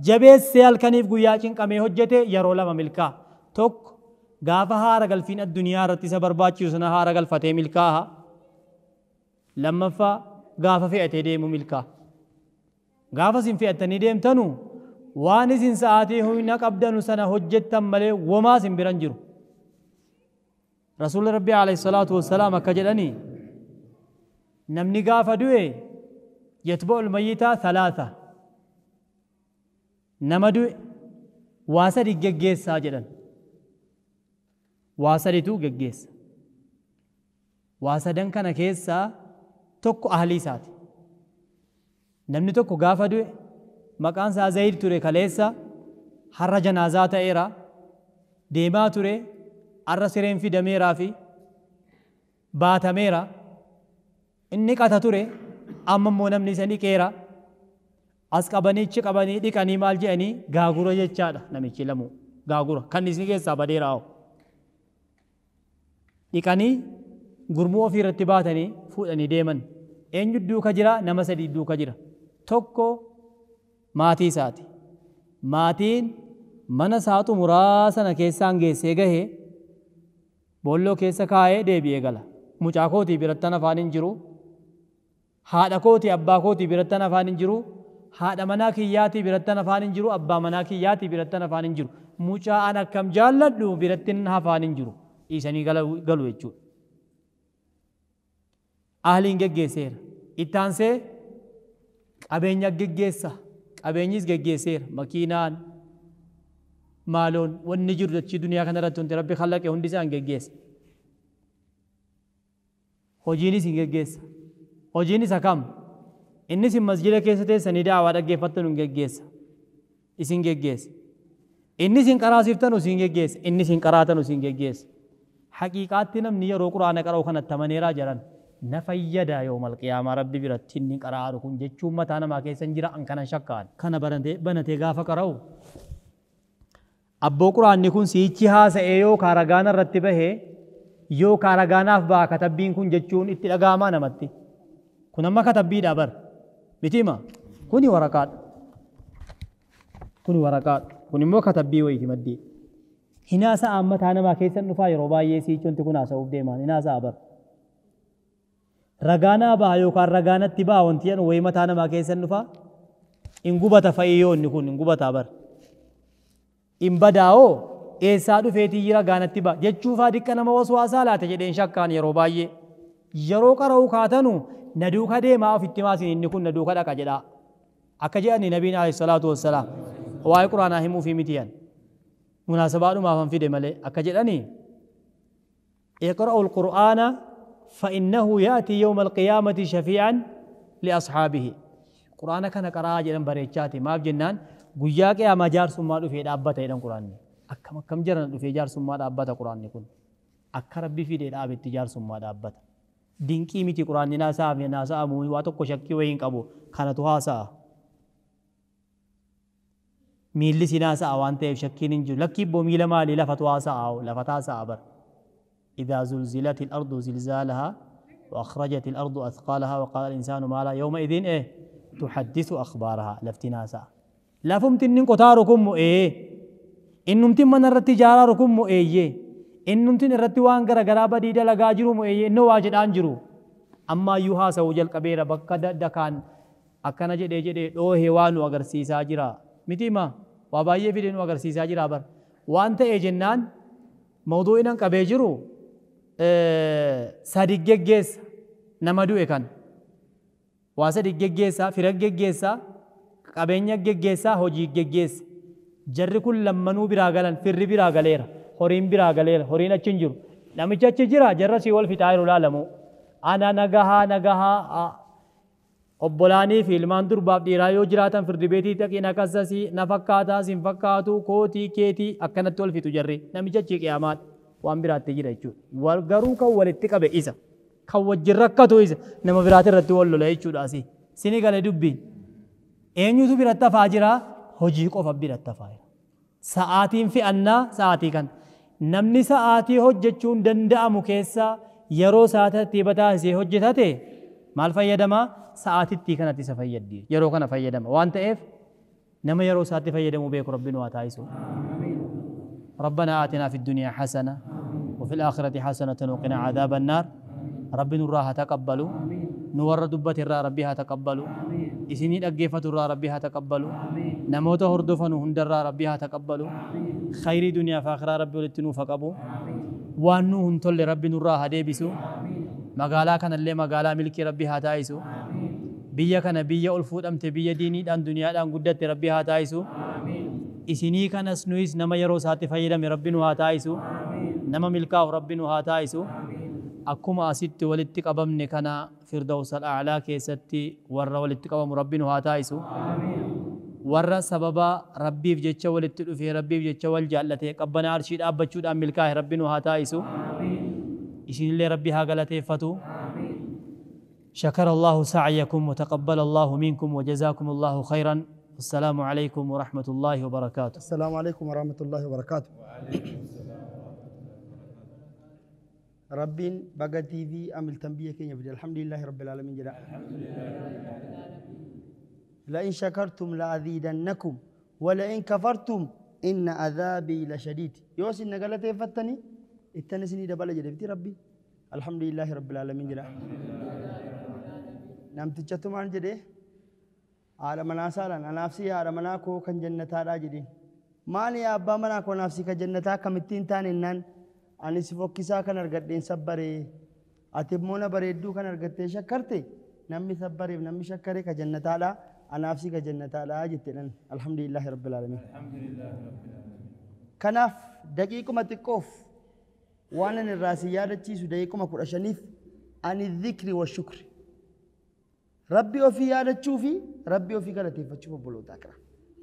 jabeessee halkaniif guyyaa cinqamee hojjete yeroo 2 milkaa'a. Tokko Gaafa haara galfiin addunyaa irratti isa barbaachisu sana haara galfatee milkaa'a. Lammaffaa gaafa fe'atee deemu milkaa'a. Gaafa isin fe'attanii deemtanu waan isin sa'aatii humna qabdanu sana hojjettan malee womaa isin biran jiru. Rasuulli Rabbii alayhi salaatu wassalaam akka jedhanii namni gaafa du'e yatba'ul mayyitaa thalaatha. Nama du'e waa sadi geggeessaa jedhan. Waa saditu geggeessa. Waa sadan kana keessaa tokko ahlii isaati. Namni tokko gaafa du'e maqaan isaa Zayd ture kaleessa har'a janaazaa ta'eera deemaa ture har'a sireen fidameeraa fi baatameera inni qata ture amma immoo namni isa dhiqeera as qabanii achi qabanii dhiqanii maal jedhanii gaagura jechaadha namichi lamuu gaagura kan isni keessaa badeera hoo dhiqanii gurmuu ofii irratti baatanii fuudhanii deeman. Eenyu duuka jira? Nama sadii duuka jira. Tokko maatii isaati. Maatiin mana isaa xumuraa sana keessaan geessee gahee boolloo keessa kaa'ee deebi'ee gala. Mucaa kootii birattan afaan hin jiru. Haadha kootii abbaa kootii birattan afaan hin jiru. Haadha manaa kiyyaatii birattan afaan hin jiru. Abbaa manaa kiyyaatii birattan afaan hin jiru. Mucaa an akkam jaalladhu birattin afaan hin jiru. Dhiisanii galu jechuudha. Ahliin geggeesseera. Ittaansee qabeenya geggeessa. Qabeenyis geggeesseera. Makiinaan, maaloon, wanni jiru dachii duniyaa kanarratti wanti Rabbi khallaqe hundi isaan geggeessa. Hojiinis hin geggeessa. Hojiinis akkam? Innis masjida keessa teessanii daawaa dhaggeeffattan hin geggeessa. Isin geggeessa. Innis hin qaraasiftan isin geggeessa. Innis hin qaraatan isin geggeessa. Haqiiqaatti namni yeroo quraana qara'u kanatti amaneeraa jedhan na fayyada yoomal qiyaamaa Rabbi biratti inni qara'aaru kun jechuun mataa namaa keessa hin jira an kana shakkaan. Kana banatee gaafa qara'u abboo quraanni kun siichi haasa'ee yookaan ragaana irratti bahee yookaan ragaanaaf ba'a katabbiin kun jechuun itti dhaga'amaa namatti. Kun amma katabbiidha bar. Mitiima kuni waraqaadha. Kuni waraqaadha. Kun immoo katabbii wayiiti maddii. Hinaasa'a mataa namaa keessan dhufaa yeroo baay'ee siichi wanti kun haasa'uuf deemaan hinaasa'a bar. Ragaanaa ba'a yookaan ragaanatti ba'a wanti jedhu wayii mataa namaa keessan dhufaa. In gubata fa'i yoo inni kun in gubataa bar. In badaa'oo eessaa dhufeetii ragaanatti ba'a jechuufaa diqqa nama waswaasaa laata jedheen shakkaan yeroo baay'ee. Yeroo qara'uu kaatanu na duuka deemaa ofitti maasin inni kun na duuka dhaqa jedhaa. Akka jedhani nabiin alayhi salaatu wassalaam waa'ee quraanaa himuu fi miti yan. Munaasabaadhumaaf han fide malee akka jedhani iqra'u al-qur'aana فإنه يأتي يوم القيامة شفيعا لأصحابه. قرآن كان قراءة جدًا بريتشاتي ما بجنان قياك يا مجار سما في دابة إلى القرآن. أكم كم جرن في جار سما دابة القرآن يكون. أكرب في دابة تجار سما دابة. دينكي متي قرآن ناسا ناسا مو واتو كشكي وين كابو كانتها سا. ميلي سناسا أوانته شكي ننجو لكي بوميل مالي لفتوا سا أو لفتا سا أبر. إذا زلزلت الأرض زلزالها وأخرجت الأرض أثقالها وقال الإنسان ما لا يومئذ إيه تحدث أخبارها لفتناسا. لفمت إن قطاركم إيه إنمت من الرتجاركم إيه إنمت الرتوان غرغرابة ديدا لغاجرم إيه إنه واجد أنجرو. أما يوها سوجل كبيرة بكدا دكان أكنا جدي جدي أوه هوان وغرسي ساجرا متيما وابايه فيدين وغرسي ساجرا بر وأنت إيه جنان موضوع إنن كبيجرو sadi geggeessa nama du'e kan waa sadi geggeessa fira geggeessa qabeenya geggeessa hojii geggeessa. Jarri kun lammanuu biraa galan firri biraa galeera horiin biraa galeera horiin achi hin jiru namichi achi jira jarra sii wal fixaa jiru laalamu ana nagahaa nagahaa obbolaanii fi ilmaan durbaaf dhiiraa yoo jiraatan firdi beetii dhaqii na kassasii na fakkaataa sin fakkaatu kootii keetii akkanatti wal fixu jarri namichi achi qiyaamaadha. Waan biraatti jira jechuudha. Garuu kan walitti qabe isa. Kan wajjin rakkatu isa. Nama biraati irratti wal lola jechuudha asii. Sini gale dubbiin. Eenyutu biratti hafaa jira? Hojii qofa biratti hafaa jira. Sa'aatiin fe'annaa sa'aatii kana. Namni sa'aatii hojjechuun danda'amu keessa yeroo sa'aatii bataasee hojjetate maal fayyadamaa? Sa'aatittii kanatti isa fayyaddi. Yeroo kana fayyadama. Waan ta'eef nama yeroo isaatti fayyadamuu beeku Rabbiin waa taasisu. ربنا آتنا في الدنيا حسنة وفي الآخرة حسنة وقنا عذاب النار. ربي نراها تقبلوا، نور دبة الرا ربها تقبلوا، إسنين أجيفة الرا ربها تقبلوا، نموت هردفن هند الرا ربها تقبلوا، خير دنيا فاخرة ربي ولتنو فقبو، وانو هنتل ربي نراها ديبسو، مقالا كان اللي مقالا ملك ربها تايسو، بيا كان بيا ألفوت أمت بيا ديني دان دنيا دان قدت ربها تايسو، إسني كان سنويس نما يرو ساتي فيدم ربي نها تايسو، نما ملكاو ربي نها تايسو. أكما أسيت ولتك أبمن كان فردوس الأعلى كيستي ور ولتك أبم ربي نها تايسو، ور سببا ربي في جتش ولتك في ربي في جتش والجالته قبنا عرشيد أبتشود أم ملكاه ربي نها تايسو. إسين اللي ربي هاقلته فتو. شكر الله سعيكم وتقبل الله منكم وجزاكم الله خيرا. السلام عليكم ورحمة الله وبركاته. السلام عليكم ورحمة الله وبركاته. ربين بقى تي في أمل تنبيه كين يبدي. الحمد لله رب العالمين جل. لئن شكرتم لأزيدنكم ولئن كفرتم إن عذابي لشديد. يوسف نقلت فتني التنسني دبل جدبتي ربي. الحمد لله رب العالمين جل. نعم تجتم عن جده على مناسالا أنا نفسي على مناكو كان جنة راجدين. ماني يا أبا مناكو نفسي كجنة كمتين تاني نان. أنا سفوكسا كان أرجعين سبري أتبمونا بريدو كان أرجعتي شكرتي نمي سبري نمي شكري كجنة على أنا نفسي كجنة على جتنا. الحمد لله رب العالمين. الحمد لله رب العالمين. كناف دقيقة ما تكوف وأنا الراسيات تيسو دقيقة ما كل شنيف عن الذكر والشكر. ربي وفي هذا تشوفي ربي وفي كلا تفتشوف بلو تكره.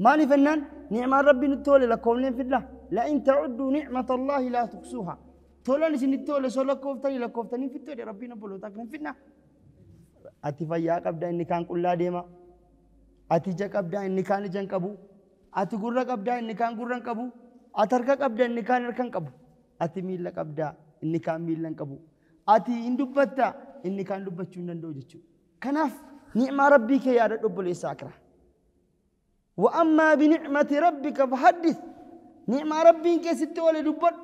ماني فنان نعمة ربي نتولي لكم لين في الله لئن تعدوا نعمة الله لا تحصوها. تولى نسين تولى سولا كوفتني لا كوفتني في تولى ربي نبلو تكره فينا. أتفيا قبدا إني كان كل ديما. أتيجا قبدا إني كان جن كبو. أتقرأ قبدا إني كان قرن كبو. أترك قبدا إني كان ركن كبو. أتميل قبدا إني كان ميلن كبو. أتي إندبتا إني كان دبتشون دوجتشو. كناف نعمة ربك يا رب الإساكرة. وأما بنعمة ربك فحدث. نعمة ربك ست ولا دبر.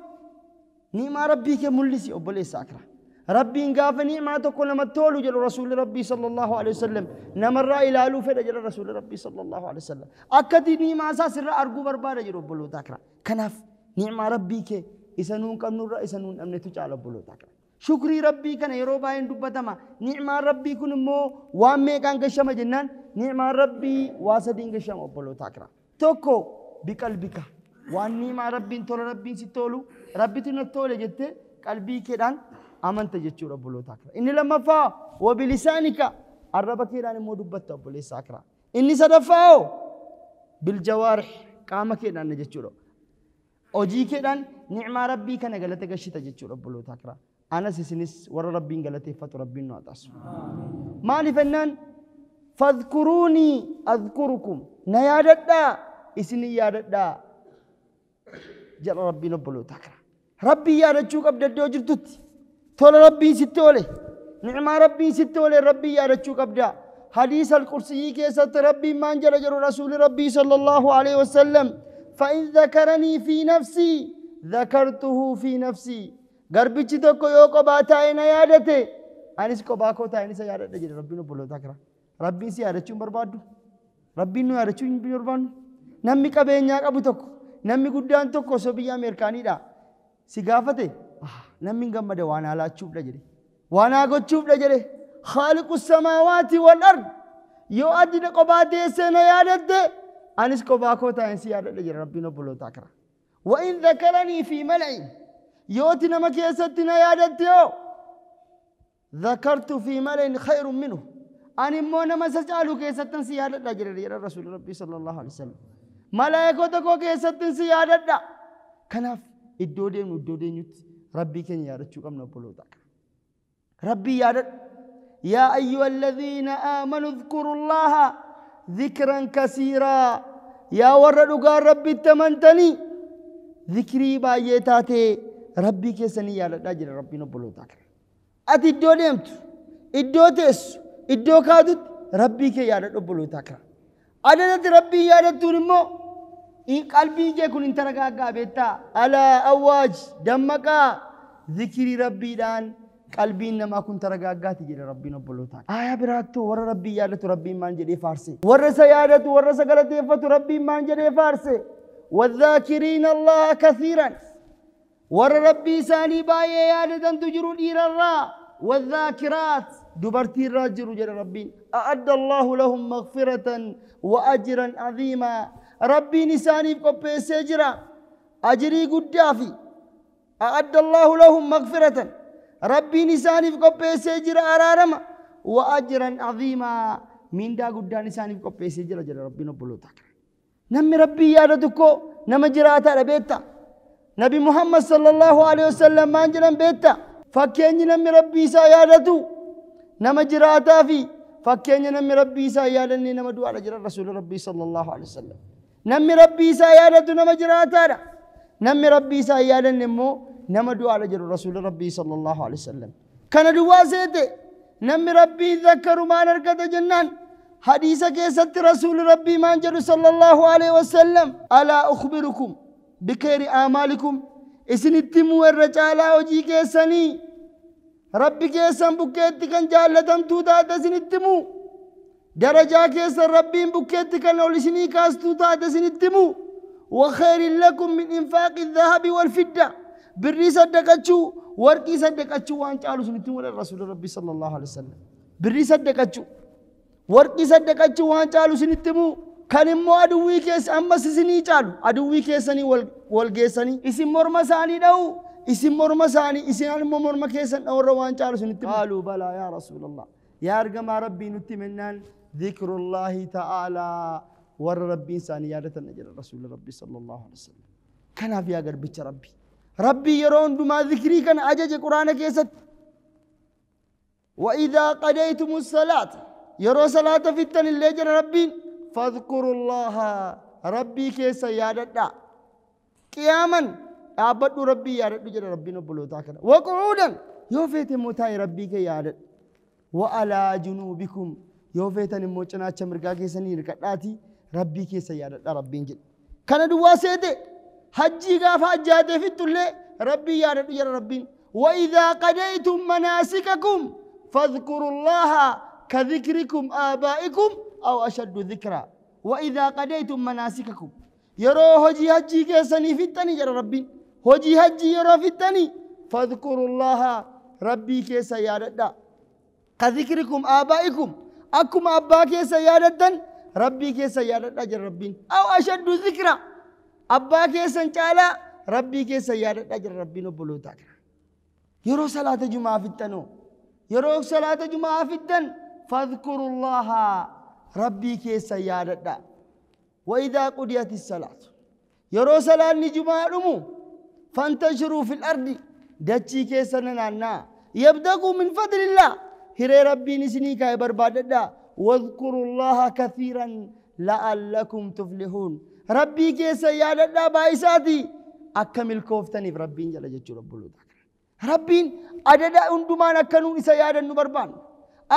نعمة ربك ملسي أبو الإساكرة. ربي قاف نعمة تكون لما تولو جل رسول ربي صلى الله عليه وسلم. نمر إلى ألوف جل رسول ربي صلى الله عليه وسلم. أكدي نعمة أساس الرأ أرجو بربارة جل رب الإساكرة. كناف نعمة ربك إسنون كم نور إسنون أمن تجعل رب الإساكرة. شكري ربي كان يروبا إن دبتما نعمة ربي كن مو وامي كان قشما جنان نعمة ربي واسدين قشما أبلو تكرا توكو بقلبك وان نعمة ربي تول ربي ستولو ربي تنتول جت قلبي كدان أمنت جتشو ربلو تكرا إني لما فا وبلسانك الرب كدان مو دبت أبلو ساكرا إني صدفاو بالجوارح قام كدان جتشو أوجي كدان نعمة ربي كان غلطة قشتا جتشو ربلو تكرا أنا سيسنس ور ربي غلطي فت ربي نعطس. مالي فنان فاذكروني أذكركم نيادتا إسني يادتا جل ربي نبلو تكرا ربي يادتشوك أبدا دوجرتت تول ربي ستولي نعم ربي ستولي ربي يادتشوك أبدا حديث القرسي كيسة ربي من جل جل رسول ربي صلى الله عليه وسلم فإن ذكرني في نفسي ذكرته في نفسي garbichi tokko yoo kophaa taa'e na yaadate anis kophaa koo taa'e isa yaadadha jedhe rabbiin obboloota akira. Rabbiin si yaadachuu hin barbaaddu. Rabbiin nu yaadachuu hin barbaaddu. Namni qabeenyaa qabu tokko namni guddaan tokko osoo biyya Ameerikaaniidha si gaafate namni hin gammada waan haalaachuufdha jedhe. Waan haa gochuufdha jedhe. Khaaliqu samaawaati wal ard yoo addi kophaa teessee na yaadatte anis kophaa koo taa'e si yaadadha jedhe rabbiin obboloota akira. Wa in dhakaranii fi mala'in يوتي نما كيستنا يا دتيو ذكرت في ملئ خير منه أنا مو نما سجالو كيستن سيادة رجل يا رسول ربي صلى الله عليه وسلم ملائكتك كيستن سيادة كناف الدودين والدودين ربي كن يا رجل كم نبلوتك ربي يا رب يا أيها الذين آمنوا اذكروا الله ذكرا كثيرا يا ورد قال ربي تمنتني ذكري بايتاتي ربي كيسني يا رجل ربي نبلوتك أتي الدولمت الدوتس الدوكادت ربي كي يا رب نبلوتك عدد ربي يا رب تنمو Qalbiin kee kun hin taragaaggaa beektaa? Alaa awwaaj dammaqaa zikrii rabbiidhaan qalbiin namaa kun taragaaggaati jedhe Rabbiin obbolootaan. Aayaa biraattuu warra Rabbii yaadatu Rabbiin maan jedhee faarse. Warra isa yaadatu warra isa galateeffatu Rabbiin maan jedhee faarse. والذاكرين الله كثيرا warra Rabbii isaanii baay'ee yaadatantu jiru dhiirarraa والذاكرات dubartiirraa jiru jedhe Rabbiin. أعد الله لهم مغفرة وأجرا عظيما. Rabbiin isaaniif qopheessee jira ajrii guddaa fi أعد الله لهم مغفرة Rabbiin isaaniif qopheessee jira araarama وأجرا عظيما mindaa guddaan isaaniif qopheessee jira jedhe Rabbiin obboloota. Namni Rabbii yaadatu koo nama jiraataadha beektaa? Nabi Muhammad sallallahu alaihi wasallam maan jedhan beektaa? Fakkeenyi namni Rabbii isaa yaadatu nama jiraataa fi fakkeenya namni Rabbii isaa yaadanne nama du'aadha jedhan Rasuulli Rabbii sallallahu alaihi wasallam. Namni Rabbii isaa yaadatu nama jiraataadha. Namni Rabbii isaa yaadanne immoo nama du'aadha jedhu Rasuulli Rabbii sallallahu alaihi wasallam. Kana duwwaa seete namni Rabbii zakkaru maan argata jennaan hadiisa keessatti Rasuulli Rabbii maan jedhu sallallahu alaihi wasallam alaa ukhbirukum bikayri aamaalikum isinitti himuu irra caalaa hojii keessanii Rabbi keessan bukkeetti kan jaallatamtuu taate isinitti himuu darajaa keessan Rabbiin bukkeetti kan ol isinii kaastuu taate isinitti himuu وخير لكم من إنفاق الذهب والفضة birrii saddaqachuu warqii saddaqachuu waan caalu isinitti himuu Rasuulli Rabbii sallallahu alaihi wasallam birrii saddaqachuu warqii saddaqachuu waan caalu isinitti himuu kan immoo aduwwii keessa ammas isinii caalu aduwwii keessanii wal geessanii isin morma isaanii dha'u isin morma isaanii isin immoo morma keessan dha'urra waan caalu isinitti himu. Qaaluu balaa yaa Rasuulallah yaa ergamaa Rabbii nutti himennaan dhikrullaahi ta'aalaa warra Rabbiin isaanii yaadatan jedha Rasuulli Rabbii sallallahu alaihi wasallam. Kanaaf yaa garbicha Rabbii Rabbii yeroo hundumaa zikrii kana ajaje Quraana keessatti. وإذا قضيتم الصلاة yeroo salaata fixxan illee jedha Rabbiin فاذكروا الله Rabbii keessa yaadadhaa. Qiyaaman dhaabbadhu Rabbii yaadadhu jedha Rabbiin obbolootaa kana. وقعودا yoo feete immoo taa'i Rabbii kee yaadadhu. وعلى جنوبكم yoo feetan immoo cinaacha mirgaa keessanii hirkadhaatii Rabbii keessa yaadadha Rabbiin jedhe. Kana duwwaa seete hajjii gaafa hajjaatee fixxullee Rabbii yaadadhu jedha Rabbiin. وإذا قضيتم مناسككم فاذكروا الله كذكركم آبائكم أو أشد ذكرا. وإذا قضيتم مناسككم yeroo hojii hajjii keessanii fixxanii jedha Rabbiin. Hojii hajjii yeroo fixxanii فاذكروا الله Rabbii keessa yaadadhaa. كذكركم آبائكم akkuma abbaa keessa yaadattan Rabbii keessa yaadadhaa jedha Rabbiin. أو أشد ذكرا abbaa keessan caalaa Rabbii keessa yaadadhaa jedha Rabbiin obbolootaa kana. Yeroo salaata jumaa fixxanoo yeroo salaata jumaa fixxan فاذكروا الله Rabbii keessa yaadadhaa. وإذا قضيت الصلاة yeroo salaanni jumaa dhumu فانتشروا في الأرض dachii keessa nanaannaa يبتغوا من فضل الله hiree Rabbiin isinii kaa'e barbaadadhaa. واذكروا الله كثيرا لعلكم تفلحون Rabbii keessa yaadadhaa baay'isaatii akka milkooftaniif Rabbiin jedha jechuudha obboloota kana. Rabbiin adada hundumaan akka nuun isa yaadannu barbaanna.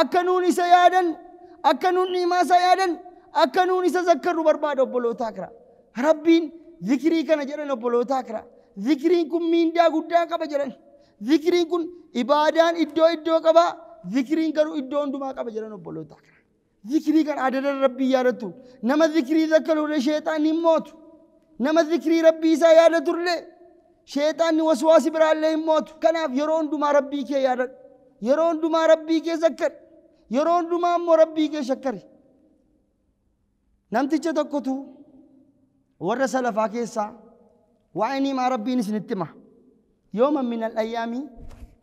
Akka nuun isa yaadannu, akka nuun ni'imaa isaa yaadannu, akka nuun isa zakkarru barbaada obbolootaa kana. Rabbiin zikrii kana jedhan obbolootaa kana. Zikriin kun miindaa guddaa qaba jedhan. Zikriin kun ibaadaan iddoo iddoo qaba. Zikriin garuu iddoo hundumaa qaba jedhan obbolootaa kana. Zikrii kan adada Rabbii yaadattu. Nama zikrii zakkaruurre sheexaanni hin mootu. Nama zikrii Rabbii isaa yaadaturlee sheexaanni waswaasi biraallee hin mootu. Kanaaf yeroo hundumaa Rabbii kee yaadadhu. Yeroo hundumaa Rabbii kee zakkari. Yeroo hundumaa immoo Rabbii kee shakkari. Namticha tokkotu warra salafaa keessaa waa'ee ni'imaa Rabbiin isinitti hima. Yooman min al-ayyaami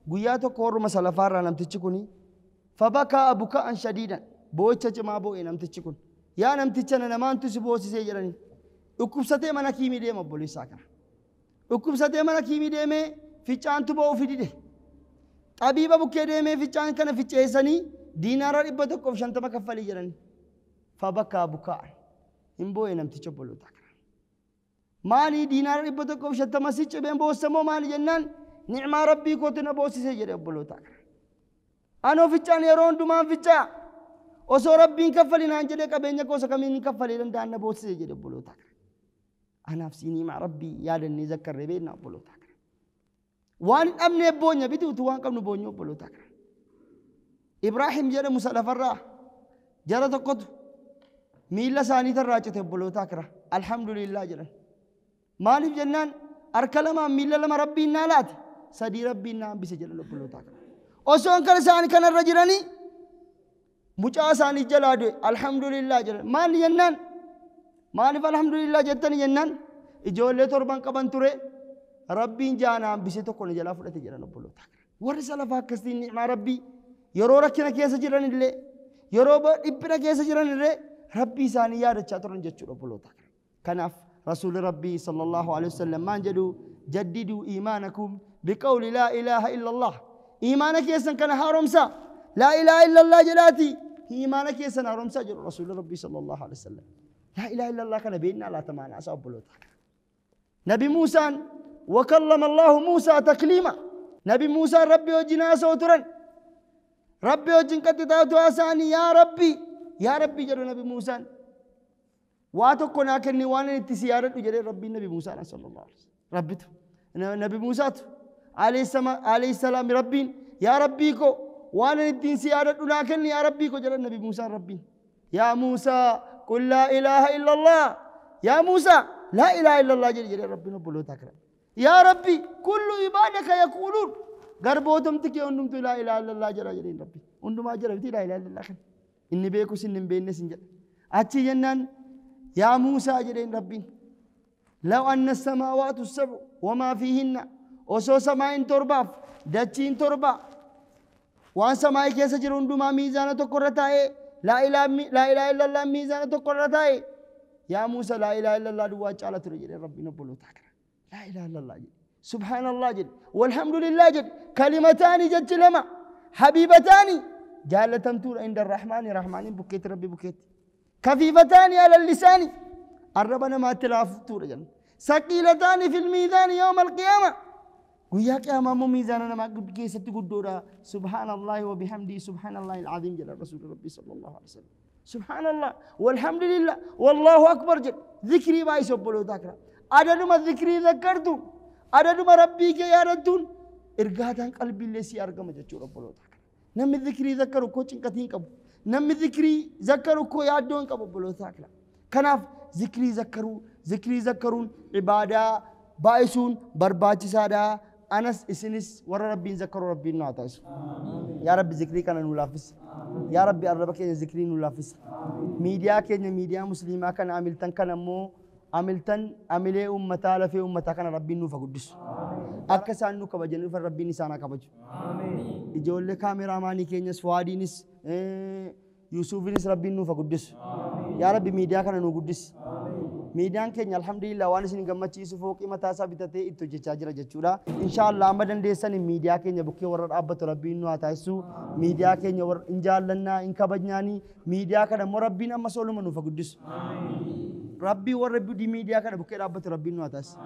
guyyaa tokko warruma salafaarraa namtichi kuni fabakaa bukaa'an shadiidan boo'icha cimaa boo'e namtichi kun. Yaa namticha na namaantu si boosisee jedhanii dhukkubsatee mana kiimii deema obboleessaa kana. Dhukkubsatee mana kiimii deemee ficcaantu ba'uu dide. Xabiiba bukkee deemee ficcaan kana ficceessanii diinaara 150 kaffalii jedhanii. Fabakaa bukaa'an hin boo'e namticha obbolootaa kana. Maali diinaara 150 si cibeen boossamoo maali jennaan ni'maa Rabbii kootu na boosisee jedhe obbolootaa kana. Anoo ficcaan yeroo hundumaan ficcaa osoo Rabbiin kaffalinaan jedhee qabeenya koosa kamiin kaffalee danda'an na boosisee jedhe obbolootaa kana. Anaaf sii ni'imaa Rabbii yaadannee zakkarree beekna obbolootaa kana. Waan hin dhabneef boonya biti utuu waan qabnu boonyu obbolootaa kana. Ibraahim jedhamu isa lafarraa jara tokkotu miila isaanii tarraa cite obbolootaa kira. Alhamdulillah jedhan. Maaliif jennaan harka lamaan miila lama Rabbiin naa laate sadii Rabbiin naa hambise jedhan obbolootaa kira. Osoon kan isaan kanarra jiranii mucaa isaanii jalaa du'e alhamdulillah jedhan. Maali jennaan maaliif alhamdulillah jettani jennaan ijoollee torban qaban ture Rabbiin jaana hambise tokko na jalaa fudhate jedhan obbolootaa kira. Warri salafaa akkasiin ni'maa Rabbii yeroo rakkina keessa jiran illee yeroo dhiphina keessa jiran illee Rabbii isaanii yaadachaa turan jechuudha obbolootaa kira. Kanaaf Rasuulli Rabbii sallallahu alaihi wasallam maan jedhu jaddiduu iimaanakum biqawli laa ilaaha illallah. Iimaana keessan kana haaromsaa laa ilaaha illallah jedhaati iimaana keessan haaromsaa jedhu Rasuulli Rabbii sallallahu alaihi wasallam. Laa ilaaha illallah kana beeknaa laata maanaa isaa obbolootaa kira. Nabi Muusaan wakallama Allahu Muusaa takliima. Nabi Muusaan Rabbii wajjin haasa'u turan. Rabbi wajjin qaxxixaatu haasa'anii yaa Rabbi yaa Rabbi jedhu Nabi Muusaan. Waa tokko naa kenni waan inni itti si yaadadhu jedhee Rabbiin Nabi Muusaan sallallahu alaihi wasallam. Rabbitu Nabi Muusaatu alayhi salaam Rabbiin yaa Rabbii koo waan inni ittiin si yaadadhu naa kenni yaa Rabbii koo jedhan Nabi Muusaan Rabbiin. Yaa Muusaa qul laa ilaaha illallah. Yaa Muusaa laa ilaaha illallah jedhi jedhee Rabbiin obbolootaa kira. Yaa Rabbi kullu ibaadaka yaquuluun garbootomti kee hundumtuu laa ilaaha illallah jedha jedheen Rabbi. Hundumaa jedha miti laa ilaaha illallah kana. Inni beekus inni hin beeknes hin jedha. Achi jennaan yaa Muusaa jedheen Rabbiin. Law anna samaawaatu sab'u wamaa fiihinna osoo samaa'iin torbaaf dachiin torba waan samaa'ii keessa jiru hundumaa miizaana tokko irra taa'ee laa ilaaha illallah miizaana tokko irra taa'ee yaa Muusaa laa ilaaha illallah duwwaa caala ture jedheen Rabbiin obbolootaa kana. Laa ilaaha illallah jedhe. Subhaanallah jedhe. Walhamdulillah jedhe. Kalimataani jechi lama. Habiibataani jaalatamtuudha inda rahmaani rahmaaniin bukkeetti Rabbi bukkeetti. Kafiifataani ala lisaani arraba namaatti laaftuudha jedhan. Saqiilataani fil miizaani yawma alqiyaama. Guyyaa qiyaamaa immoo miizaana namaa keessatti guddoodha. Subhaanallahi wa bihamdihi subhaanallahi alcaziim jedha Rasuulli Rabbii sallallahu alaihi wasallam. Subhaanallah walhamdulillah wallahu akbar jedhe. Zikrii baay'ise obbolootaa kira. Adaduma zikrii zakkartu adaduma Rabbii kee yaadattuun ergaataan qalbiillee si argama jechuudha obbolootaa kira. Namni zikrii zakkaru koo cinqatii hin qabu. Namni zikrii zakkaru koo yaaddoo hin qabu obbolootaa kira. Kanaaf zikrii zakkaruu zikrii zakkaruun ibaadaa baay'isuun barbaachisaadha. Anas isinis warra Rabbiin zakkaru Rabbiin nu haa taasisu. Yaa Rabbi zikrii kana nu laaffisi. Yaa Rabbi arraba keenya zikrii nu laaffisi. Miidiyaa keenya miidiyaa musliimaa kana amiltan kana immoo amiltan amilee uummataa lafee uummataa kana Rabbiin nuuf haa guddisu. Akka isaan nu kabajan dhufan Rabbiin isaan haa kabaju. Ijoollee kaameraamaanii keenyas Fuwaadiinis Yuusufiinis Rabbiin nuuf haa guddisu. Yaa Rabbi miidiyaa kana nu guddisi. Miidiyaan keenya alhamdulillah waan isin gammachiisu fooqii mataa isaa bitatee itti hojjechaa jira jechuudha. Inshaallah amma dandeessani miidiyaa keenya bukkee warra dhaabbatu Rabbiin nu haa taasisu. Miidiyaa keenya warra hin jaallannaa hin kabajnaanii miidiyaa kana immoo Rabbiin amma sooluma nuuf haa guddisu. Rabbii warra miidiyaa kana bukkee dhaabbatu Rabbiin nu haa taasisu.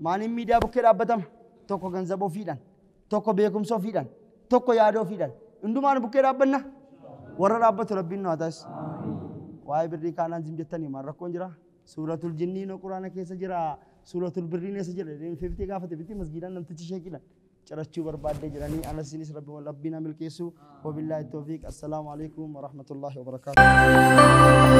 Maaliin miidiyaa bukkee dhaabbatama? Tokko ganzaba ofiidhaan, tokko beekumsa ofiidhaan, tokko yaada ofiidhaan. Hundumaan bukkee dhaabbanna warra dhaabbatu Rabbiin nu haa taasisu. Waa'ee birrii kaanaan zim jettanii maal rakkoon jira? Suuratul jinniin quraana keessa jira. Suuratul birriin eessa jira? Fiftee gaafate bitti masgiidaan namtichi sheekiidhaan cirachuu barbaaddee jedhanii anasinis Rabbiin haa milkeessu. Wabillaahi tawfiiq. Assalaamu alaikum warahmatullaahi wabarakaatuh.